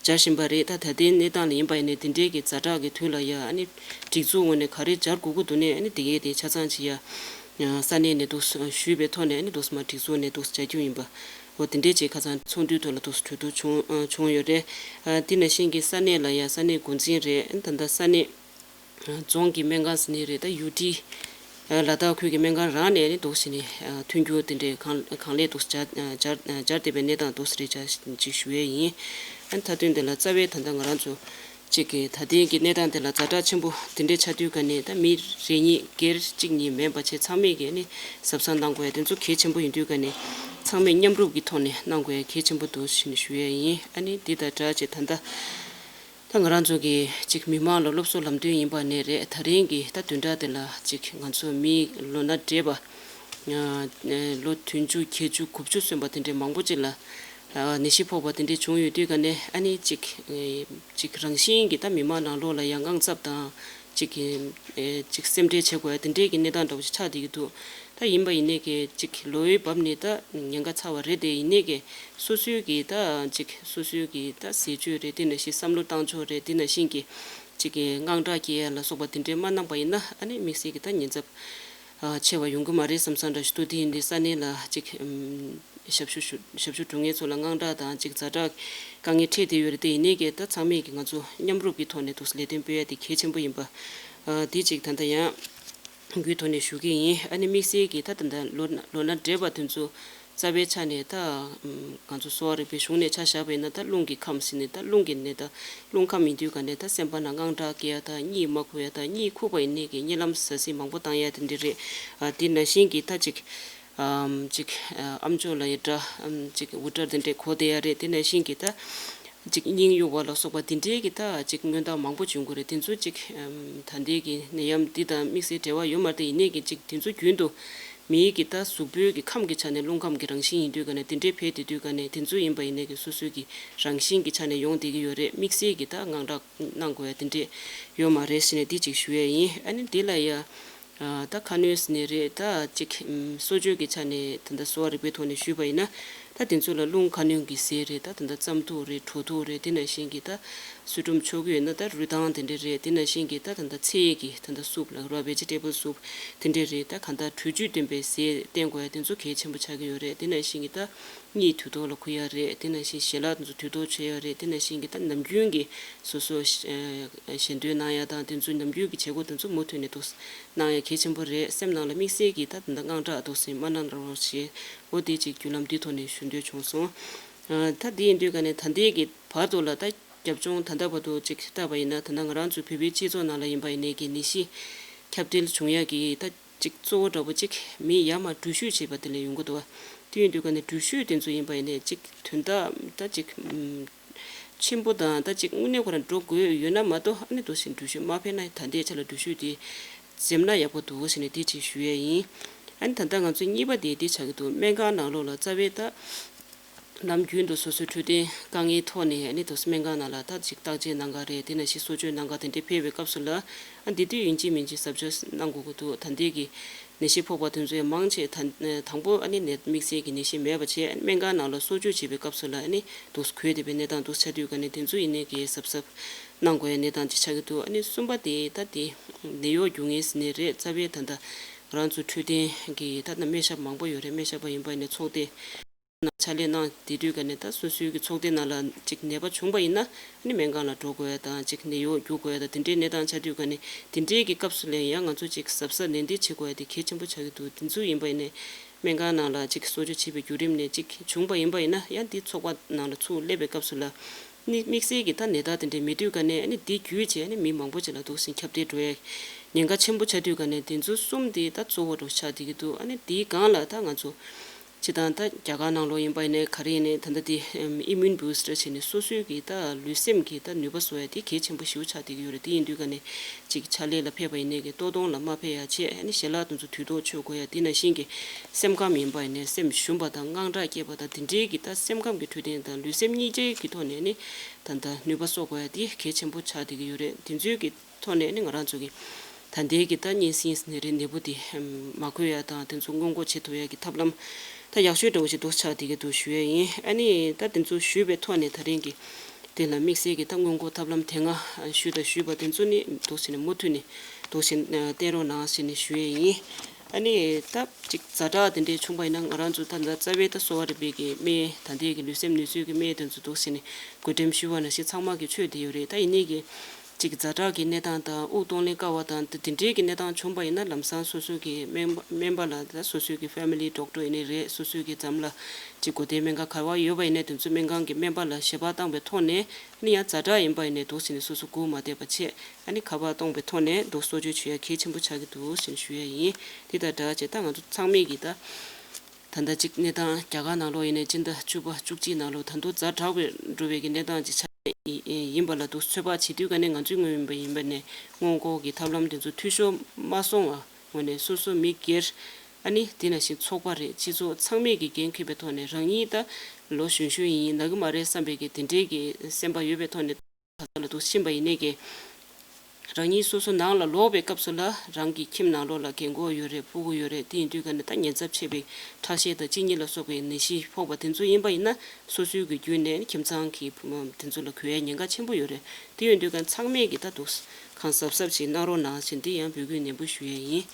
སྦྱར་བཞིན་པ་རེད། ད་ད་ལྟའི་གནས་སྟངས་ལ་ཡིན་པ་ཡིན་ནའི་དེ་འདྲའི་གི་ཛ་དྲག་གི་དུས་ལ་ཡང་ཨ་ནི་སྒྲིག་འཛུགས་ངོས་ནས་ག་རེ་སྦྱར་དགོས་ཀྱི་འདུག་ནའི་ཨ་ནི་དེ་གའི་དེ་ཆ་ཚང་ཅིག་ཡ་ས་གནས་ནས་འདུག་ཞུས་པའི་ཐོག་ནས་ཨ་ནི་འདུག་མ་སྒྲིག་འཛུགས་ནས་འདུག་སྦྱར་རྒྱུ་ཡིན་པ། འོ་དེ་འདྲས་བྱས་ཁ་སང་ཚོགས་འདུའི་ཐོག་ལ་འདུག་གྲོས་བསྡུར་བྱུང་བྱུང་ཡོད་རེད། ཨ་དེ་ནང་བཞིན་གྱི་ས་གནས་ལ་ཡང་ས་གནས་འགོ་འཛིན་རེད། ད་ལྟ་ས་གནས་རྫོང་གི་སྨན་ཁང་ཟེར་ནི་རེད། ད་ཡུ་ཊི་ ལ་དྭགས་ཁུལ་གྱི་སྨན་ཁང་རང་ནས་ནི་འདུག་སེ་ནས་མཐུན་འགྱུར་དེ་འདྲའི་གང་གང་ལེགས་འདུག་སྦྱར་སྦྱར་སྦྱར་བསྡད་པའི་གནས་སྟངས་འདུག་སེ་རེད་ཅིག་ཞུ་ཡས་ཡིན། ཨ་ནི་མཐའ་དོན་དེ་ལ་རྩ་བའི་ད་ལྟ་ང་རང་ཚོ་གཅིག་གི་ད་ལྟའི་གི་གནས་སྟངས་དེ་ལ་ཛ་དྲག་ཆེན་པོ་དེ་འདྲའི་ཆགས་དུས་ག་ནས་ད་མི་རེ་གཉིས་སྒེར་གཅིག་གཉིས་མིན་པ་བྱས་ཚང་མས་གི་ནི་གཟབ་གཟབ་གནང་དགོས་ཡ་དེ་ཚོ་གལ་ཆེན་པོ་ཡིན་དུས་ག་ནས་ཚང་མས་མཉམ་རུབ་ཀྱི་ཐོག་ནས་གནང་དགོས་ཡ་གལ་ཆེན་པོ་འདུག་ཞེས་ཞུ་ཡ་ཡིན། ཨ་ནི་འདི་དང་སྦྲགས་བྱས་ད་ལྟ་ད་ང་རང་ཚོ་གི་གཅིག་མི་མང་ལ་སློབ་གསོ་ལམ་སྟོན་ཡིན་པ་ནས་རེད། ད་རིང་གི་ད་བདུན་ཕྲག་དེ་ལ་གཅིག་ང་ཚོ་མི་ལོ་ན་བགྲེས་པ་ལོ་བདུན་ཅུ་བརྒྱད་ཅུ་དགུ་བཅུ་སོན་པ་དེ་འདྲའི་མང་པོ་ཅིག་ལ་ནད་གཞི་ཕོག་པ་དེ་འདྲའི་བྱུང་ཡོད་དུས་ག་ནས་ཨ་ནི་གཅིག་གཅིག་རང་བཞིན་གྱི་ད་མི་མང་ནང་ལོགས་ལ་ཡང་དངངས་འཚབ་དང་གཅིག་གཅིག་སེམས་ཁྲལ་བྱེད་དགོས་ཡ་དེ་འདྲའི་གི་གནས་སྟངས་འདྲ་བོ་ཞིག་ཆགས་བསྡད་ཀྱི་འདུག་ད་ཡིན་པ་ཡིན་ནའི་གི་གཅིག་ལོ་ཡོད་བབ་ནས་ད་ཉེན་ཁ་ཚ་བ་རེད་དེ་ཡིན་ནའི་གི་སོ་སོའི་གི་ད་གཅིག་སོ་སོའི་གི་ད་ཟས་སྤྱོད་རེད། དེ་ནང་བཞིན་བསམ་བློ་བཏང་ཕྱོགས་རེད། དེ་ནང་བཞིན་གི་གཅིག་གི་དངངས་སྐྲག་སྐྱེ་ཡ་ལ་སོགས་པ་དེ་འདྲའི་མ་གནང་པ་ཡིན་ན་ཨ་ནི་དམིགས་བསལ་གི་ད་ཉེན་ཚབས་ཆེ་བ་ཡོང་གི་མ་རེད་བསམ་བསམ་འདྲ་ཞིག་འདུག་དེ་ཡིན་དུས་ས་གནས་ལ་གཅིག་ཞབས་ཞུ་ཞུ་ཞབས་ཞུ་སྒྲུབ་མཁན་ཚོ་ལ་དངངས་སྐྲག་དང་གཅིག་ཛ་དྲག་དཀའ་ངལ་འཕྲད་བསྡད་ཡོད་རེད། དེ་ཡིན་ནའི་གི་ད་ཚང་མས་གི་ང་ཚོ་མཉམ་རུབ་ཀྱི་ཐོག་ནས་འདུག་ལས་དོན་སྤེལ་ཡ་དེ་གལ་ཆེན་པོ་ཡིན་པ་དེ་གཅིག་ད་ལྟ་ཡང་གུས་ཐོག་ནས་ཞུ་གི་ཡིན། ཨ་ནི་དམིགས་བསལ་གྱིས་ད་ད་ལྟ་ལོ་ན་ལོ་ན་བགྲེས་པ་དེ་ཚོ་རྩ་བའི་ཆ་ནས་ད་ང་ཚོ་གསོ་བ་རིག་པའི་གཞུང་ནས་ཆ་བཞག་པ་ཡིན་ན་ད་རླུང་གི་ཁམས་ཟེར་ནས་ད་རླུང་གི་ནད་ད་རླུང་ཁམས་ཡིན་དུས་ག་ནས་ད་སེམས་པ་ནང་དངངས་སྐྲག་སྐྱེ་ཡ་ད་གཉིད་མ་ཁུག་ཡ་ད་གཉིད་ཁུག་པ་ཡིན་ནའི་གི་གཉིད་ལམ་ཟ་ཟི་མང་པོ་བཏང་ཡ་དེ་འདྲ་རེད། ཨ་དེ་ནང་བཞིན་གྱི་ད་ཅིག་ཨམ་ཅིག་ཨམ་ཅོག་ལ་ཡ་སྒྲ་ཨམ་ཅིག་འུར་སྒྲ་དེ་འདྲས་གོ་བསྡད་ཡ་རེད། དེ་ནང་བཞིན་གྱི་ད། ཅིག་སྙིང་གཡོ་བ་ལ་སོགས་པ་འདི་འདྲའི་གི་ད་ཅིག་མངོན་རྟགས་མང་པོ་བྱུང་གི་རེད། དེ་ཚོ་ཅིག་ཨམ་ད་ལྟའི་གི་ནད་ཡམས་འདི་དང་དམིགས་བསལ་འབྲེལ་བ་ཡོད་མ་རེད། དེ་ཡིན་ནའི་གི་ཅིག་དེ་ཚོ་རྒྱུན་དུ་མིའི་གི་ད་གཟུགས་པོའི་གི་ཁམས་ཀྱི་ཆ་ནས་རླུང་ཁམས་ཀྱི་རང་བཞིན་ཡིན་དུས་ག་ནས་དེ་འདྲའི་འཕེལ་དེ་དུས་ག་ནས་དེ་ཚོ་ཡིན་པ་ཡིན་ནའི་གི་སོ་སོའི་གི་རང་བཞིན་གྱི་ཆ་ནས་ཡོང་བསྡད་ཀྱི་ཡོད་རེད། དམིགས་བསལ་གྱི་ད་དངངས་སྐྲག་གནང་དགོས་ཡ་དེ་འདྲས་ཡོད་མ་རེད་ཟེར་ནས་འདི་ཅིག་ཞུ་ཡ་ཡིན། ཨ་ནི་འདི་ལ་ཡ། ད་ཁ་སྣོན་ཟེར་ནས་རེད། ད་ཅིག་གསོ་བཅོས་ཀྱི་ཆ་ནས་ད་ལྟ་གསོ་བ་རིག་པའི་ཐོག་ནས་ཞུས་པ་ཡིན་ན། ད་དེ་ཚོ་ལ་རླུང་ཁ་སྣོན་གྱི་ཟས་རེད། ད་ད་ལྟ་རྩམ་ཐུག་རེད། གྲོ་ཐུག་རེད། དེ་ནང་བཞིན་གྱི་ད་སུལ་ཁྲོམ་མཆོད་ཀྱི་ཡོད་ན་ད་རུས་ཐང་དེ་འདྲས་རེད། དེ་ནང་བཞིན་གྱི་ད་ད་ལྟ་ཚལ་གྱི་ད་ལྟ་སུབ་ལ་ར་བེ་ཇི་ཊེ་བལ་སུབ་དེ་འདྲས་རེད། ད་གང་ལྟར་དྲོད་བཅུད་ལྡན་པའི་ཟས་བསྟེན་དགོས་ཡ་དེ་ཚོ་གལ་ཆེན་པོ་ཆགས་ཀྱི་ཡོད་རེད། དེ་ནང་བཞིན་གྱི་ད་གཉིད་དུས་ཐོག་ལ་ཁུག་ཡ་རེད། དེ་ནང་བཞིན་ཞལ་ལག་དེ་ཚོ་དུས་ཐོག་མཆོད་ཡ་རེད། དེ་ནང་བཞིན་གྱི་ད་ནམ་རྒྱུན་གྱི་སོ་སོ་ཞལ་འདོན་གནང་ཡ་དང་དེ་ཚོ་ནམ་རྒྱུན་གྱི་བྱེད་སྒོ་དེ་ཚོ་མུ་མཐུད་ནས་འདུག་གནང་ཡ་གལ་ཆེན་པོ་རེད། སེམས་ནང་ལ་དམིགས་བསལ་གྱིས་ད་ད་ལྟ་དངངས་སྐྲག་འདུག་སེ་མ་གནང་རོགས་ཞེས་འོ་དེ་ཅིག་བརྒྱུད་ལམ་འདི་ཐོག་ནས་ཞུ་འདོད་བྱུང་སོང་། ཨ་ད་དེ་ཡིན་དུས་ག་ནས་ད་ལྟའི་གི་བར་དུ་ལ་ད་རྒྱབ་ལྗོངས་ད་ལྟ་བར་དུ་ཅིག་བལྟས་པ་ཡིན་ན་ད་ལྟ་ང་རང་ཚོའི་བོད་པའི་སྤྱི་ཚོགས་ནང་ལ་ཡིན་པ་ཡིན་ནའི་གི་ནད་གཞི་ཁྱབ་གདལ་བྱུང་ཡ་གི་ད་ཅིག་གཙོ་བོ་འདྲ་པོ་ཅིག་མི་ཡར་མར་འགྲུལ་བཞུད་བྱེད་པ་དེ་ལས་ཡོང་གི་འདུག་བ། དེ་ཡིན་དུས་ག་ནས་འགྲུལ་བཞུད་དེ་ཚོ་ཡིན་པ་ཡིན་ནའི་ཅིག་དོན་དག་ད་ཅིག་ཆེན་པོ་དང་ད་ཅིག་དངོས་གནས་ཁོ་རང་འགྲོ་དགོས་ཡོད་ན་མ་གཏོགས་ཨ་ནི་འདུག་སེ་འགྲུལ་བཞུད་མ་ཕེབས་ན་ད་ལྟའི་ཆ་ལ་འགྲུལ་བཞུད་དེ་འཛེམ་ན་ཡག་པོ་འདུག་ཟེར་ནས་དེ་ཅིག་ཞུ་ཡས་ཡིན། ཨ་ནི་ད་ལྟ་ང་ཚོའི་གཉིས་པ་དེ་དེ་ཆགས་ཀྱི་འདུག་སྨན་ཁང་ནང་ལོགས་ལ་རྩ་བའི་ད་ནམ་རྒྱུན་དུ་སོ་སོའི་འཕྲོད་བསྟེན་དཀའ་ངལ་ཐོག་ནས་ཨ་ནི་འདུག་སེ་སྨན་ཁང་ནང་ལ་ད་ཅིག་བརྟག་དཔྱད་གནང་ག་རེད། དེ་ནང་བཞིན་གསོ་བཅོས་གནང་ག་དེ་འདྲས་ཕེབས་པའི་སྐབས་སུ་ལ་ཨ་འདི་དུས་ཡིན་གཅིག་མིན་གཅིག་གཟབ་གཟབ་གནང་དགོས་ཀྱི་འདུག་ད་ལྟའི་གི་ནད་གཞི་ཕོག་པ་དེ་ཚོའི་མང་ཆེ་ད་དང་པོ་ཨ་ནི་ནད་དམིགས་བསལ་གྱི་ནད་གཞི་མེད་པ་བྱས་སྨན་ཁང་ནང་ལ་གསོ་བཅོས་བྱེད་པའི་སྐབས་སུ་ལ་ཨ་ནི་འདུག་སེ་འགོས་བསྡད་པའི་གནས་སྟངས་འདུག་སེ་ཆགས་དུས་ག་ནས་དེ་ཚོ་ཡིན་ནའི་གི་གཟབ་གཟབ་གནང་དགོས་ཡ་གནས་སྟངས་ཅིག་ཆགས་ཀྱི་འདུག་ཨ་ནི་གསུམ་པ་དེ་ད་དེ་ནད་གཡོག་རྒྱུག་མཁན་ཟེར་ནའི་རེད། རྩ་བའི་ད་ལྟ་ང་རང་ཚོ་འཕྲོད་བསྟེན་གྱི་ད་ལྟ་སྨན་ཞབས་མང་པོ་ཡོད་རེད། སྨན་ཞབས་པ་ཡིན་པ་ཡིན་ནའི་ཚོགས་སྡེ་ནང་ཕྱག་ལས་གནང་བསྡད་དུས་ག་ནས་ད་སོ་སོའི་གི་ཚོགས་སྡེ་ནང་ལ་ཅིག་ནད་པ་བྱུང་པ་ཡིན་ན་ཨ་ནི་སྨན་ཁང་ལ་འགྲོ་དགོས་ཡ་དང་ཅིག་ནད་གཡོག་རྒྱུག་དགོས་ཡ་དང་དེ་འདྲའི་གནས་སྟངས་ཆགས་དུས་ག་ནས་དེ་འདྲའི་གི་སྐབས་སུ་ལ་ཡང་ང་ཚོ་ཅིག་གཟབ་གཟབ་ནན་ཏན་བྱེད་དགོས་ཡ་དེ་གལ་ཆེན་པོ་ཆགས་ཀྱི་འདུག་དེ་ཚོ་ཡིན་པ་ཡིན་ནའི་སྨན་ཁང་ནང་ལ་ཅིག་གསོ་བཅོས་བྱེད་པའི་བརྒྱུད་རིམ་ནས་ཅིག་བྱུང་པ་ཡིན་པ་ཡིན་ན་ཡང་འདི་ཚོགས་པ་ནང་ལ་ཚུར་སླེབས་པའི་སྐབས་སུ་ལ་ནི་དམིགས་བསལ་གྱི་ད་ནད་རྟགས་དེ་འདྲའི་མེད་དུས་ག་ནས་ཨ་ནི་འདི་བརྒྱུད་བྱས་ཨ་ནི་མི་མང་པོ་ཅིག་ལ་འདུག་སེ་ཁྱབ་གདལ་འགྲོ་ཡ་ཉེན་ཁ་ཆེན་པོ་ཆགས་དུས་ག་ནས་དེ་ཚོ་གསུམ་དེ་ད་གཙོ་བོ་འདྲ་ཆགས་བསྡད་ཀྱི་འདུག་ཨ་ནི་དེའི་སྒང་ལ་ད་ང་ཚོ་སྤྱིར་བཏང་ད་རྒྱ་གར་ནང་ལོགས་ཡིན་པ་ཡིན་ནའི་ག་རེ་ཡིན་ནའི་ད་ལྟ་དེ་ཨིམ་མུན་བུ་སི་ཊར་བྱས་ནས་སོ་སོའི་གི་ད་ལུས་སེམས་ཀྱི་ད་ནུས་པ་གསོ་ཡ་དེ་གལ་ཆེན་པོ་ཞེ་པོ་ཆགས་བསྡད་ཀྱི་ཡོད་རེད། དེ་ཡིན་དུས་ག་ནས་ཅིག་ཕྱག་ལས་ལ་ཕེབས་པ་ཡིན་ནའི་གི་ལྟོ་སྟོང་ལ་མ་ཕེབས་ཡ་བྱས་ཨ་ནི་ཞལ་ལག་དེ་ཚོ་དུས་ཐོག་མཆོད་དགོས་ཡ་དེ་ནང་བཞིན་གྱི་སེམས་ཁམས་ཡིན་པ་ཡིན་ནའི་སེམས་ཞུམ་པ་དང་དངངས་སྐྲག་སྐྱེས་པ་དང་དེ་འདྲའི་གི་ད་སེམས་ཁམས་ཀྱི་འཕྲོད་བསྟེན་དང་ལུས་སེམས་གཉིས་ཆའི་གི་ཐོག་ནས་ནི་ད་ལྟ་ནུས་པ་གསོ་དགོས་ཡ་དེ་གལ་ཆེན་པོ་ཆགས་བསྡད་ཀྱི་ཡོད་རེད། དེ་ཚོའི་གི་ཐོག་ནས་ནི་ང་རང་ཚོ་གི་ད་ལྟའི་གི་ད་གཉན་སྲིན་ཟེར་ནའི་རིགས་ནད་འབུ་དེ་མ་འགོས་ཡ་དང་དེ་ཚོ་སྔོན་འགོག་བྱེད་ཐུབ་ཡ་གི་ཐབས་ལམ་ད་ཡག་ཤོས་འདྲ་བོ་ཞིག་འདུག་ཆགས་བསྡད་ཀྱི་འདུག་ཞུ་ཡ་ཡིན། ཨ་ནི་ད་དེ་ཚོ་ཞུས་པའི་ཐོག་ནས་ད་རིང་གི་དེ་ལ་དམིགས་བསལ་གྱི་ད་སྔོན་འགོག་ཐབས་ལམ་དེ་སྔ་ཞུས་དང་ཞུས་པ་དེ་ཚོ་ནི་འདུག་སེ་ནས་མུ་མཐུད་ནས་འདུག་སེ་བསྟེན་རོགས་གནང་ཞེས་ནས་ཞུ་ཡས་ཡིན། ཨ་ནི་ད་ཅིག་ཛ་དྲག་དེ་འདྲས་བྱུང་པ་ཡིན་ན་ང་རང་ཚོ་ད་ལྟ་རྩ་བའི་ད་གསོ་བ་རིག་པའི་གི་སྨན་ད་ལྟའི་གི་ལུས་སེམས་ནུས་གསོའི་གི་སྨན་དེ་ཚོ་འདུག་སེ་ནས་བགོ་འགྲེམས་ཞུས་པ་ནང་བཞིན་ཚང་མ་གི་མཆོད་བསྡད་ཡོད་རེད། ད་ཡིན་ནའི་གི་ གཅིག་གི་ཛ་དྲག་གི་གནས་སྟངས་དང་དབུགས་གཏོང་ལེན་དཀའ་བ་དང་དེ་དེ་འདྲའི་གི་གནས་སྟངས་བྱུང་པ་ཡིན་ན་ལམ་སང་སོ་སོའི་གི་སྨན་པ་སྨན་པ་ལ་ད་སོ་སོའི་གི་family doctor་ཡིན་ནའི་རེད། སོ་སོའི་གི་འཛམ་ལ་གཅིག་གོ་བདེ་སྨན་ཁང་ག་བ་ཡོད་པ་ཡིན་ནའི་དེ་ཚོ་སྨན་ཁང་གི་སྨན་པ་ལ་ཞལ་པར་བཏང་པའི་ཐོག་ནས་ཨ་ནི་ཡང་ཛ་དྲག་ཡིན་པ་ཡིན་ནའི་འདུག་ཟེར་ནས་སོ་སོ་སྒུག་མ་བསྡད་པ་བྱས་ཨ་ནི་ཁ་པར་གཏོང་པའི་ཐོག་ནས་འདུག་གསོ་བཅོས་བྱེད་ཡ་གལ་ཆེན་པོ་ཆགས་ཀྱི་འདུག་ཟེར་ནས་ཞུ་ཡ་ཡིན། དེ་དང་སྦྲགས་བྱས་ད་ང་ཚོ་ཚང་མས་གི་ད། ད་ལྟ་གཅིག་གནས་སྟངས་རྒྱ་གར་ནང་ལོགས་ཡིན་ནའི་སྤྱི་ཟླ་བཅུ་པ་བཅུ་གཅིག་ནང་ལོགས་ད་དུང་ཛ་དྲག་པའི་འགྲོ་བའི་གི་གནས་སྟངས་ཅིག་ཆགས་ཡིན་པ་ལ་འདུག་ཚོད་དཔག་བྱེད་དུས་ག་ནས་ང་ཚོའི་ངོས་ཡིན་པ་ཡིན་པ་ནས་སྔོན་འགོག་གི་ཐབས་ལམ་དེ་ཚོ་འཐུས་ཤོར་མ་སོང་བ་ངོས་ནས་སོ་སོ་མི་སྒེར་ཨ་ནི་དེ་ནང་བཞིན་ཚོགས་པ་རེད་སྤྱི་ཚོགས་ཚང་མས་ཀྱི་འགན་འཁུར་བའི་ཐོག་ནས་རང་ཉིད་ད་ལོ་གཞོན་གཞོན་ཡིན་ན་གི་མ་རེད་བསམ་པའི་གི་དེ་འདྲའི་གི་སེམས་པ་ཡོད་པའི་ཐོག་ནས། ག་ས་ལ་འདུག་ཕྱིན་པ་ཡིན་ནའི་ཀྱི། རང་ཉིད་སོ་སོ་ནང་ལ་ལོག་པའི་སྐབས་སུ་ལ་རང་གི་ཁྱིམ་ནང་ལོགས་ལ་རྒན་གོག་ཡོད་རེད་ཕྲུ་གུ་ཡོད་རེད་དེ་ཡིན་དུས་ཀ་ནས་ད་ཉེན་ཚབས་ཆེ་བའི་ཁྲག་ཤེད་དང་གཅིན་སྙི་ལ་སོགས་པའི་ནད་གཞི་ཕོག་པ་དེ་ཚོ་ཡིན་པ་ཡིན་ན་སོ་སོའི་གི་བརྒྱུད་ནས་ཁྱིམ་ཚང་གི་བུ་མོ་དེ་ཚོ་ལ་འགོས་ཡ་ཉེན་ཁ་ཆེན་པོ་ཡོད་རེད་དེ་ཡིན་དུས་ཀ་ཚང་མས་ཀྱི་ད་འདུག་གང་གཟབ་གཟབ་ཅིག་གནང་རོགས་གནང་ཞེས་འདི་ཡང་འབོད་སྐུལ་ནན་པོ་ཞུ་ཡས་ཡིན།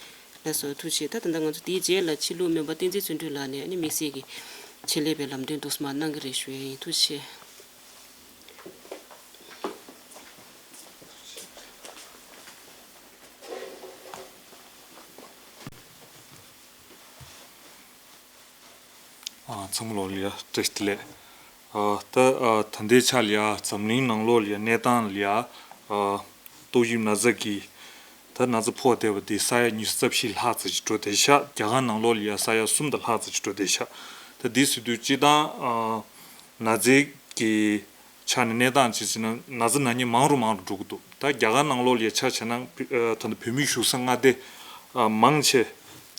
ལགས་སོ་ཐུགས་རྗེ་ཆེ་ད་ད་ལྟ་ང་ཚོ་དེའི་རྗེས་ལ་ཕྱི་ལུགས་སྨན་པ་བསྟན་འཛིན་བརྩོན་འགྲུས་ལགས་ནས་ཨ་ནི་དམིགས་བསལ་གྱི་ཆེད་ལས་པའི་ལམ་སྟོན་འདུག་སེ་མར་གནང་གི་རེད་ཞུ་ཡས་ཡིན་ཐུགས་རྗེ་ཆེ། ཚང་མ་ལོ་ལ་ཡ་བཀྲ་ཤིས་བདེ་ལེགས། ད་ད་ལྟའི་ཆ་ལ་ཡ་འཛམ་གླིང་ནང་ལོགས་ལ་ཡ་གནས་སྟངས་ལ་ཡ་ཏོག་དབྱིབས་ན་ཚ་གི་ད་ན་ཚ་ཕོག་བསྡད་པ་དེ་ས་ཡ་ཉི་ཤུ་རྩ་བཞི་ལྷག་ཙམ་ཅིག་འགྲོ་བསྡད་ཤག་རྒྱ་གར་ནང་ལོགས་ལ་ཡ་ས་ཡ་གསུམ་དང་ལྷག་ཙམ་ཅིག་འགྲོ་བསྡད་ཤག་ད་འདི་ཟེར་དུས་སྤྱིར་བཏང་ན་ཚའི་གི་ཆ་ནས་གནས་སྟངས་ཅིག་བྱས་ན་ན་ཚ་ན་མཁན་མང་རུ་མང་རུ་འགྲོ་གི་འདུག་ད་རྒྱ་གར་ནང་ལོགས་ལ་ཡ་ཆ་བྱས་ན་ད་ལྟ་བོད་མི་བཞུགས་ས་མངའ་སྡེ་མང་ཆེ་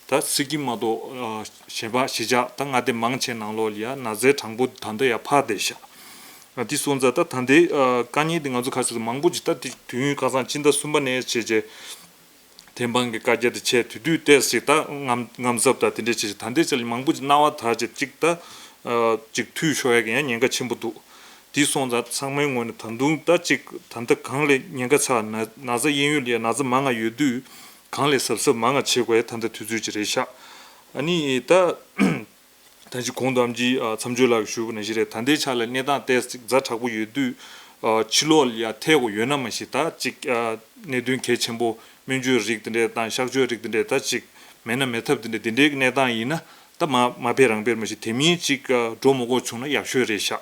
ད་སི་ཀིམ་མ་གཏོགས་གཞན་པ་གཞིས་ཆགས་ད་མངའ་སྡེ་མང་ཆེ་ནང་ལོགས་ལ་ཡ་ན་ཚའི་གྲངས་འབོར་ད་ལྟ་ཡ་འཕར་བསྡད་ཤག་འདི་སོང་ཙང་ད་ད་ལྟའི་དཀའ་ངལ་འདི་ང་ཚོ་ག་ཚོད་མང་པོ་ཅིག་ད་དེ་དུས་ཡུན་ཁ་སང་སྤྱི་ཟླ་གསུམ་པ་ནས་བྱས་རྗེས། ཐེམ་སྤང་གི་བཀའ་རྒྱ་དེ་བྱས་དུས་དུས་ཏོག་ཙམ་ད་དངངས་དངངས་འཚབ་དང་དེ་འདྲས་བྱས་ད་ལྟའི་ཆ་ལ་མང་པོ་ཅིག་རྣ་བ་དག་ཅིག་ཅིག་ད་ཅིག་འཐུས་ཤོར་ཡ་གི་ཡང་ཉེན་ཁ་ཆེན་པོ་འདུག་དེ་སོང་ཙང་ཚང་མའི་ངོས་ནས་ད་དུང་ད་ཅིག་ད་ལྟ་གང་ལས་ཉེན་ཁ་ཚ་ན་ན་ཚ་གཡས་གཡོན་ལ་ཡ་ན་ཚ་མང་ང་ཡོད་དུས་གང་ལས་གཟབ་གཟབ་མང་ང་བྱེད་དགོས་ཡ་ད་ལྟ་དུས་ཚོད་ཅིག་རེད་ཤག་ཨ་ནི་ད། ད་ཅི་གོང་དུ་ཨམ་ཆི་མཚམས་སྦྱོར་ལགས་ཞུས་པ་ནང་བཞིན་རེད། ད་ལྟའི་ཆ་ལ་གནས་སྟངས་ཏོག་ཙམ་ཛ་དྲག་པོ་ཡོད་དུས་ཕྱི་ལོགས་ལ་ཡ་ཐེ་གོ་ཡོད་ན་མ་ཤེས་ད་ཅིག་གནད་དོན་གལ་ཆེན་པོ་སྨན་བཅོས་རིགས་དེ་འདྲས་དང་གཤག་བཅོས་རིགས་དེ་འདྲས་ད་ཅིག་མེད་ན་མེད་ཐབས་དེ་འདྲས་དེ་འདྲའི་གནས་སྟངས་ཡིན་ན་ད་མ་མ་ཕེབས་རང་ཕེབས་མ་ཤེས་དེ་མིན་ཅིག་འགྲོ་མི་དགོས་བྱུང་ན་ཡག་ཤོས་རེད་ཤག་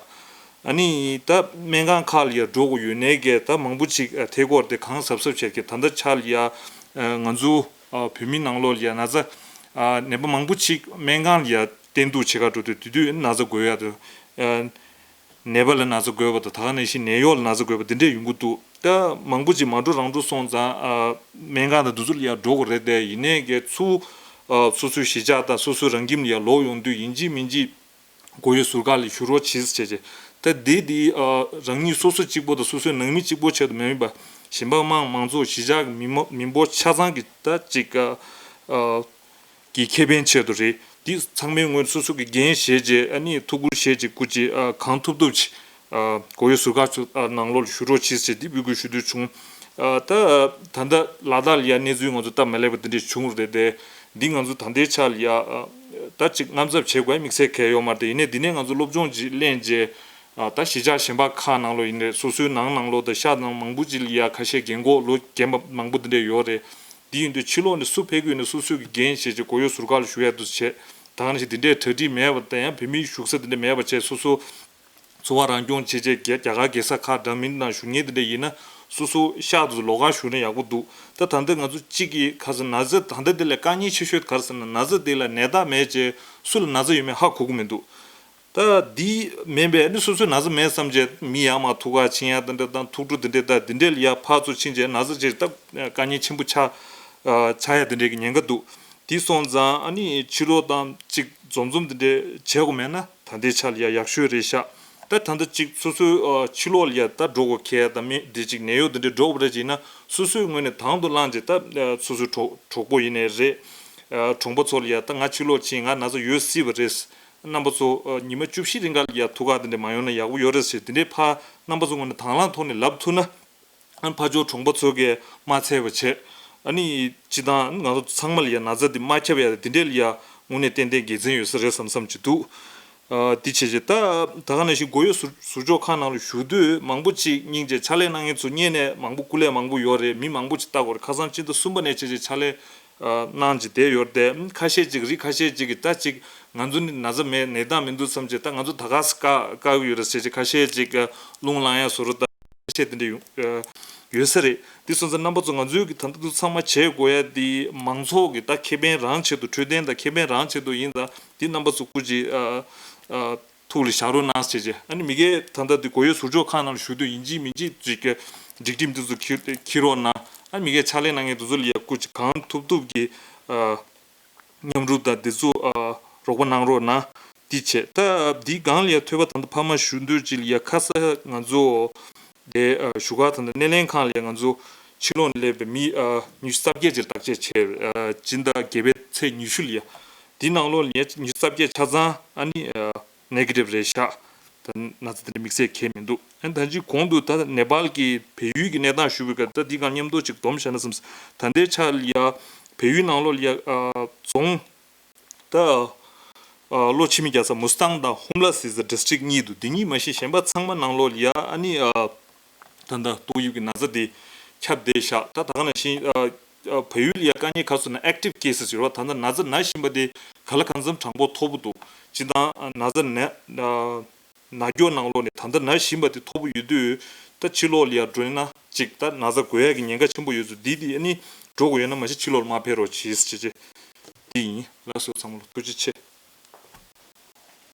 ཨ་ནི་ད་སྨན་ཁང་ཁག་ལ་ཡ་འགྲོ་དགོས་ཡོད་ནའི་གས་ད་མང་པོ་ཅིག་ཐེ་གོ་དེ་གང་གཟབ་གཟབ་བྱས་ཀྱི་ད་ལྟ་ཆ་ལ་ཡ་ང་ཚོ་བོད་མི་ནང་ལོགས་ལ་ཡ་ན་ཚ་ནད་པ་མང་པོ་ཅིག་སྨན་ཁང་ལ་ཡ། བསྟེན་གཏུག་བྱེད་ག་འགྲོ་དུས་དེ་དུས་ན་ཚ་འགོས་ཡ་དང་། ནད་པ་ལ་ན་ཚ་འགོས་པ་དང་ད་ག་ནང་བཞིན་ནད་གཡོག་ལ་ན་ཚ་འགོས་པ་འདི་འདྲས་ཡོང་གི་འདུག་ད་མང་པོ་ཅིག་མ་འགྲོ་རང་འགྲོ་སོང་ཙང་སྨན་ཁང་དང་འདི་ཚོ་ལ་ཡ་འགྲོ་དགོས་རེད་དེ་ཡིན་ནའི་གས་ཚུར་སོ་སོའི་གཞིས་ཆགས་དང་སོ་སོའི་རང་ཁྱིམ་ལ་ཡ་ལོག་ཡོང་དུས་ཡིན་གཅིག་མིན་གཅིག་སྒོ་ཡོད་ཟུར་ཁག་ལ་བཞུགས་རོགས་བྱེད་ཟེར་བྱས་ད་འདི་འདི་རང་ཉིད་སོ་སོ་གཅིག་པོ་དང་སོ་སོའི་ནང་མི་གཅིག་པོ་ཆེད་དུ་མ་ཡིན་པ་གཞན་པ་དམངས་མང་ཚོགས་གཞིས་ཆགས་ཀྱི་མི་མི་འབོར་ཆ་ཚང་གི་ད་ཅིག་གི་ཁེ་ཕན་ཆེད་དུ་རེད། འདི་ཚང་མའི་ངོས་སོ་སོ་གི་འགན་བཞེས་རྗེས་ཨ་ནི་ཐུགས་ཁུར་བཞེས་རྗེས་སྐུ་མཁྱེན་གང་ཐུབ་ཐུབ་ཅིག་སྒོ་ཡོད་ཟུར་ཁག་ཚོ་ནང་ལོགས་ལ་བཞུགས་རོགས་གྱིས་ཟེར་འདི་འབོད་སྐུལ་ཞུ་འདོད་བྱུང་། ད་ད་ལྟ་ལ་དྭགས་ལ་ཡ་གནས་ཚུལ་ང་ཚོ་སྟབས་མ་ལེགས་པ་འདི་འདྲས་བྱུང་རེད་དེ་འདི་ང་ཚོ་ད་ལྟའི་ཆ་ལ་ཡ་ད་ཅིག་དངངས་འཚབ་བྱེད་དགོས་དམིགས་བསལ་གང་ཡང་ཡོད་མ་རེད་དེ་ཡིན་ནའི་འདི་ནས་ང་ཚོ་སློབ་སྦྱོང་ཅིག་ལེན་རྗེས་ད་གཞིས་ཆགས་གཞན་པ་ཁག་ནང་ལོགས་ཡིན་ནའི་སོ་སོའི་ནང་ནང་ལོགས་དང་ཤར་ནང་མང་པོ་ཅིག་ལ་ཡ་ཁ་ཤས་རྒན་གོག་ལོ་རྒན་པ་མང་པོ་འདི་འདྲས་ཡོད་རེད། དེ་ཡིན་དུས་ཕྱི་ལོགས་ནས་སུ་ཕེབས་ཀྱི་ཡོད་ན་སོ་སོའི་གི་འགན་བཞེས་བྱས་སྒོ་ཡོད་ཟུར་ཁག་ལ་བཞུགས་ཡ་འདུག་བྱས་ད་ག་ནང་བཞིན་དེ་འདྲའི་གྲ་སྒྲིག་མེད་པ་དང་ཡང་བོད་མིའི་བཞུགས་ས་དེ་འདྲ་མེད་པ་བྱས་སོ་སོ་འཚོ་བ་རང་སྐྱོང་བྱེད་བྱས་རྒྱ་རྒྱ་གར་རྒྱལ་ས་ཁག་འདྲ་མིན་ནང་བཞུགས་མཁན་དེ་འདྲ་ཡིན་ན་སོ་སོ་ཤག་ཏུ་ལོགས་ཀ་བཞུགས་ན་ཡག་པོ་འདུག་ད་ད་ལྟ་ང་ཚོ་གཅིག་གིས་ཁ་སང་ན་ཚ་ད་ལྟ་དེ་ལས་དཀའ་ངལ་ཆེ་ཤོས་ག་རེ་ཟེར་ན་ན་ཚ་དེ་ལ་ནད་རྟགས་མེད་བྱས་སུ་ལ་ན་ཚ་ཡོད་མེད་ཧ་གོ་གི་མི་འདུག་ད་འདི་མིན་པས་ནི་སོ་སོའི་ན་ཚ་མེད་བསམ་བྱས་མི་ཡར་མར་ཐུག་ག་ཕྱིན་ཡ་དེ་འདྲ་དང་ཐུག་འཕྲད་དེ་འདྲ་དང་དེ་འདྲས་ལ་ཡར་ཕར་ཚུར་ཕྱིན་བྱས་ན་ཚ་བྱས་སྟབས་དཀའ་ངལ་ཆེན་པོ་ཆགས་ཆགས་ཡ་དེ་འདྲས་ཀྱི་ཉེན་ཁ་འདུག་དེ་སོང་ཙང་ཨ་ནི་ཕྱི་ལོགས་དང་གཅིག་འཛོམས་འཛོམས་དེ་འདྲས་བྱེད་དགོས་མེད་ན་ད་ལྟའི་ཆ་ལ་ཡ་ཡག་ཤོས་རེད་ཤག་ད་ད་ལྟ་གཅིག་སོ་སོའི་ཕྱི་ལོགས་ལ་ཡ་ད་འགྲོ་དགོས་ཁེལ་ཡ་དང་མི་དེ་གཅིག་ནད་གཡོག་དེ་འདྲས་འགྲོ་དགོས་རེད་ཅེ་ན་སོ་སོའི་ངོས་ནས་དང་དུ་བླངས་བྱས་ད་སོ་སོའི་གྲོགས་གྲོགས་པོ་ཡིན་ནའི་རེད། གྲོང་པ་ཚོ་ལ་ཡ་ད་ང་ཕྱི་ལོགས་ཕྱིན་ང་ན་ཚ་ཡོད་སྲིད་པ་རེད། རྣམ་པ་ཚོ་ཉི་མ་བཅུ་བཞི་རིང་ག་ལ་ཡ་ཐུག་ག་དེ་འདྲས་མ་ཡོང་ན་ཡག་པོ་ཡོད་རེད་ཟེར་དེ་འདྲས་ཕར་རྣམ་པ་ཚོ་ངོས་ནས་དང་བླངས་ཐོག་ནས་ལབ་ཐུབ་ན། ཨ་ཕར་ཕྱོགས་གྲོང་པ་ཚོ་གས་མ་འཚེར་བ་བྱས། ཨ་ནི་སྤྱི་བཏང་ང་ཚོ་ཚང་མ་ལ་ཡ་ན་ཚ་འདི་མ་ཁྱབ་ཡ་དེ་འདྲས་ལ་ཡ་དངོས་གནས་ཏན་ཏན་དགེ་མཚན་ཡོད་ས་རེད་བསམ་བསམ་གྱི་འདུག་ཨ་དེ་བྱས་རྗེས་ད་ད་ག་ནང་བཞིན་སྒོ་དབྱེ་ཟུར་ཟུར་འཇོག་ཁང་ནང་ལ་བཞུགས་དུས་མང་པོ་ཅིག་སྙིང་རྗེ་ཕྱག་ལས་གནང་མཁན་ཚོ་སྔོན་ནས་མང་པོ་སྐུ་ལས་མང་པོ་ཡོད་རེད། མི་མང་པོ་ཅིག་ལྟ་དགོས་རེད། ཁ་སང་ཕྱི་ཟླ་གསུམ་པ་ནས་བྱས་རྗེས་ཕྱག་ལས་ཨ་གནང་བྱས་བསྡད་ཡོད་རེད། ཁ་ཤས་ཅིག་རིགས་ཁ་ཤས་ཅིག་གིས་ད་ཅིག་ང་ཚོ་ནི་ན་ཚ་མེད་ནད་རྟགས་མི་འདུག་བསམ་བྱས་ད་ང་ཚོ་ད་ག་སེ་བཀག་བཀག་གི་ཡོད་རེད་ཟེར་བྱས་ཁ་ཤས་ཅིག་རླུང་ལངས་ཡ་བཟོ་འདྲ་ད། ཆེ་དེ་འདྲ་ཡོང་ཨ་ཡོད་ས་རེད། དེ་སོང་ཙང་རྣམ་པ་ཚོ་ང་ཚོའི་གི་ད་ལྟ་འདི་ཚང་མ་བྱེད་དགོས་ཡ་དེ་མང་ཚོགས་ཀྱི་ད་ཁེ་ཕན་རང་ཆེད་དུ་འཕྲོད་བསྟེན་དང་ཁེ་ཕན་རང་ཆེད་དུ་ཡིན་ཙང་དེ་རྣམ་པ་ཚོ་སྐུ་མཁྱེན་ཨ་ཨ་ཐུགས་ལ་བཞག་རོགས་གནང་ཟེར་བྱས། ཨ་ནི་མི་སྒེར་ད་ལྟ་འདི་སྒོ་དབྱེ་ཟུར་འཇོག་ཁང་ནང་ལ་བཞུགས་དུས་ཡིན་གཅིག་མིན་གཅིག་ཅིག་གི་སྒྲིག་ཁྲིམས་དེ་ཚོ་འཁྱེར་འཁྱེར་རོགས་གནང་། ཨ་ནི་མི་སྒེར་ཕྱག་ལས་གནང་མཁན་དེ་ཚོ་ལ་ཡ་སྐུ་མཁྱེན་གང་ཐུབ་ཐུབ་ཀྱི་ཨ། མཉམ་རུབ་དང་དེ་ཚོ་ཨ་རོགས་པ་གནང་རོགས་གནང་། དེ་བྱས་ད་དེའི་སྒང་ལ་ཡ་ཐོས་པ་ད་ལྟ་ཕ་མ་ཞུ་འདོད་ཅིག་ལ་ཡ་ཁ་ས་ང་ཚོ་དེ་ཨ་བཞུགས་སྒར་ད་ལྟ་སྣེ་ལེན་ཁང་ལ་ཡ་ང་ཚོ་ཕྱི་ལོགས་ནས་སླེབས་པའི་མི་ཨ་ཉི་ཤུ་རྩ་བརྒྱད་ཅིག་བརྟག་དཔྱད་བྱས། ཨ་སྤྱི་ཟླ་བརྒྱད་པའི་ཚེས་ཉི་ཤུ་ལ་ཡ་དེའི་ནང་ལོགས་ལ་ཡ་ཉི་ཤུ་རྩ་བརྒྱད་ཆ་ཚང་ཨ་ནི་ཨ་ནེ་གེ་ཊིབ་རེད་ཤག་ད་ན་ཚ་དེ་འདྲ་དམིགས་བསལ་གང་ཡང་མི་འདུག་ཨ་ནི་ད་ཅི་གོང་དུ་ད་ནེ་པཱལ་གྱི་བལ་ཡུལ་གྱི་གནས་སྟངས་ཞུ་བའི་སྐབས་ད་འདི་གང་མཉམ་དུ་ཅིག་སྡོམ་བཞག་ན་བསམས། ད་ལྟའི་ཆ་ལ་ཡ་བལ་ཡུལ་ནང་ལོགས་ལ་ཡ་ཨ་རྫོང་ད་ཨ་ལྷོ་འཆི་མེད་རྒྱལ་ས་མུ་སི་ཐང་དང་ཧུམ་ལ་སི་ཟེར་ཌི་སི་ཊིག་གཉིས་འདུག་འདི་གཉིས་མ་གཞི་གཞན་པ་ཚང་མ་ནང་ལོགས་ལ་ཡ་ཨ་ནི་ཨ་ད་ལྟ་ཏོག་དབྱིབས་ཀྱི་ན་ཚ་དེ་ཁྱབ་བསྡད་ཤག་ད་ད་ག་ནང་བཞིན་ཨ་ཨ་བལ་ཡུལ་ལ་ཡ་དཀའ་ངལ་ག་རེ་ཟེར་ན་ཨེག་ཊིབ་ཁེ་སི་ཡོད་རེད་བ། ད་ལྟ་ན་ཚ་ན་བཞིན་པ་དེ་ག་ལ་གང་འཚམ་གྲངས་འབོར་མཐོ་པོ་འདུག་སྤྱིར་བཏང་ཨ་ན་ཚ་ན་ཨ་ན་མགྱོགས་ནང་ལོགས་ནས་ད་ལྟ་ན་བཞིན་པ་དེ་མཐོ་པོ་ཡོད་དུས་ད་ཕྱི་ལོགས་ལ་ཡ་འགྲོ་ཡིན་ན་ཅིག་ད་ན་ཚ་འགོས་ཡ་གི་ཉེན་ཁ་ཆེན་པོ་ཡོད་ཚུལ་འདི་དེ་ཨ་ནི་འགྲོ་དགོས་ཡོད་ན་མ་གཞི་ཕྱི་ལོགས་ལ་མ་ཕེབས་རོགས་གྱིས་ཟེར་བྱས་འདི་ཡིན། ལགས་སོ་ཚང་མ་ལ་ཐུགས་རྗེ་ཆེ།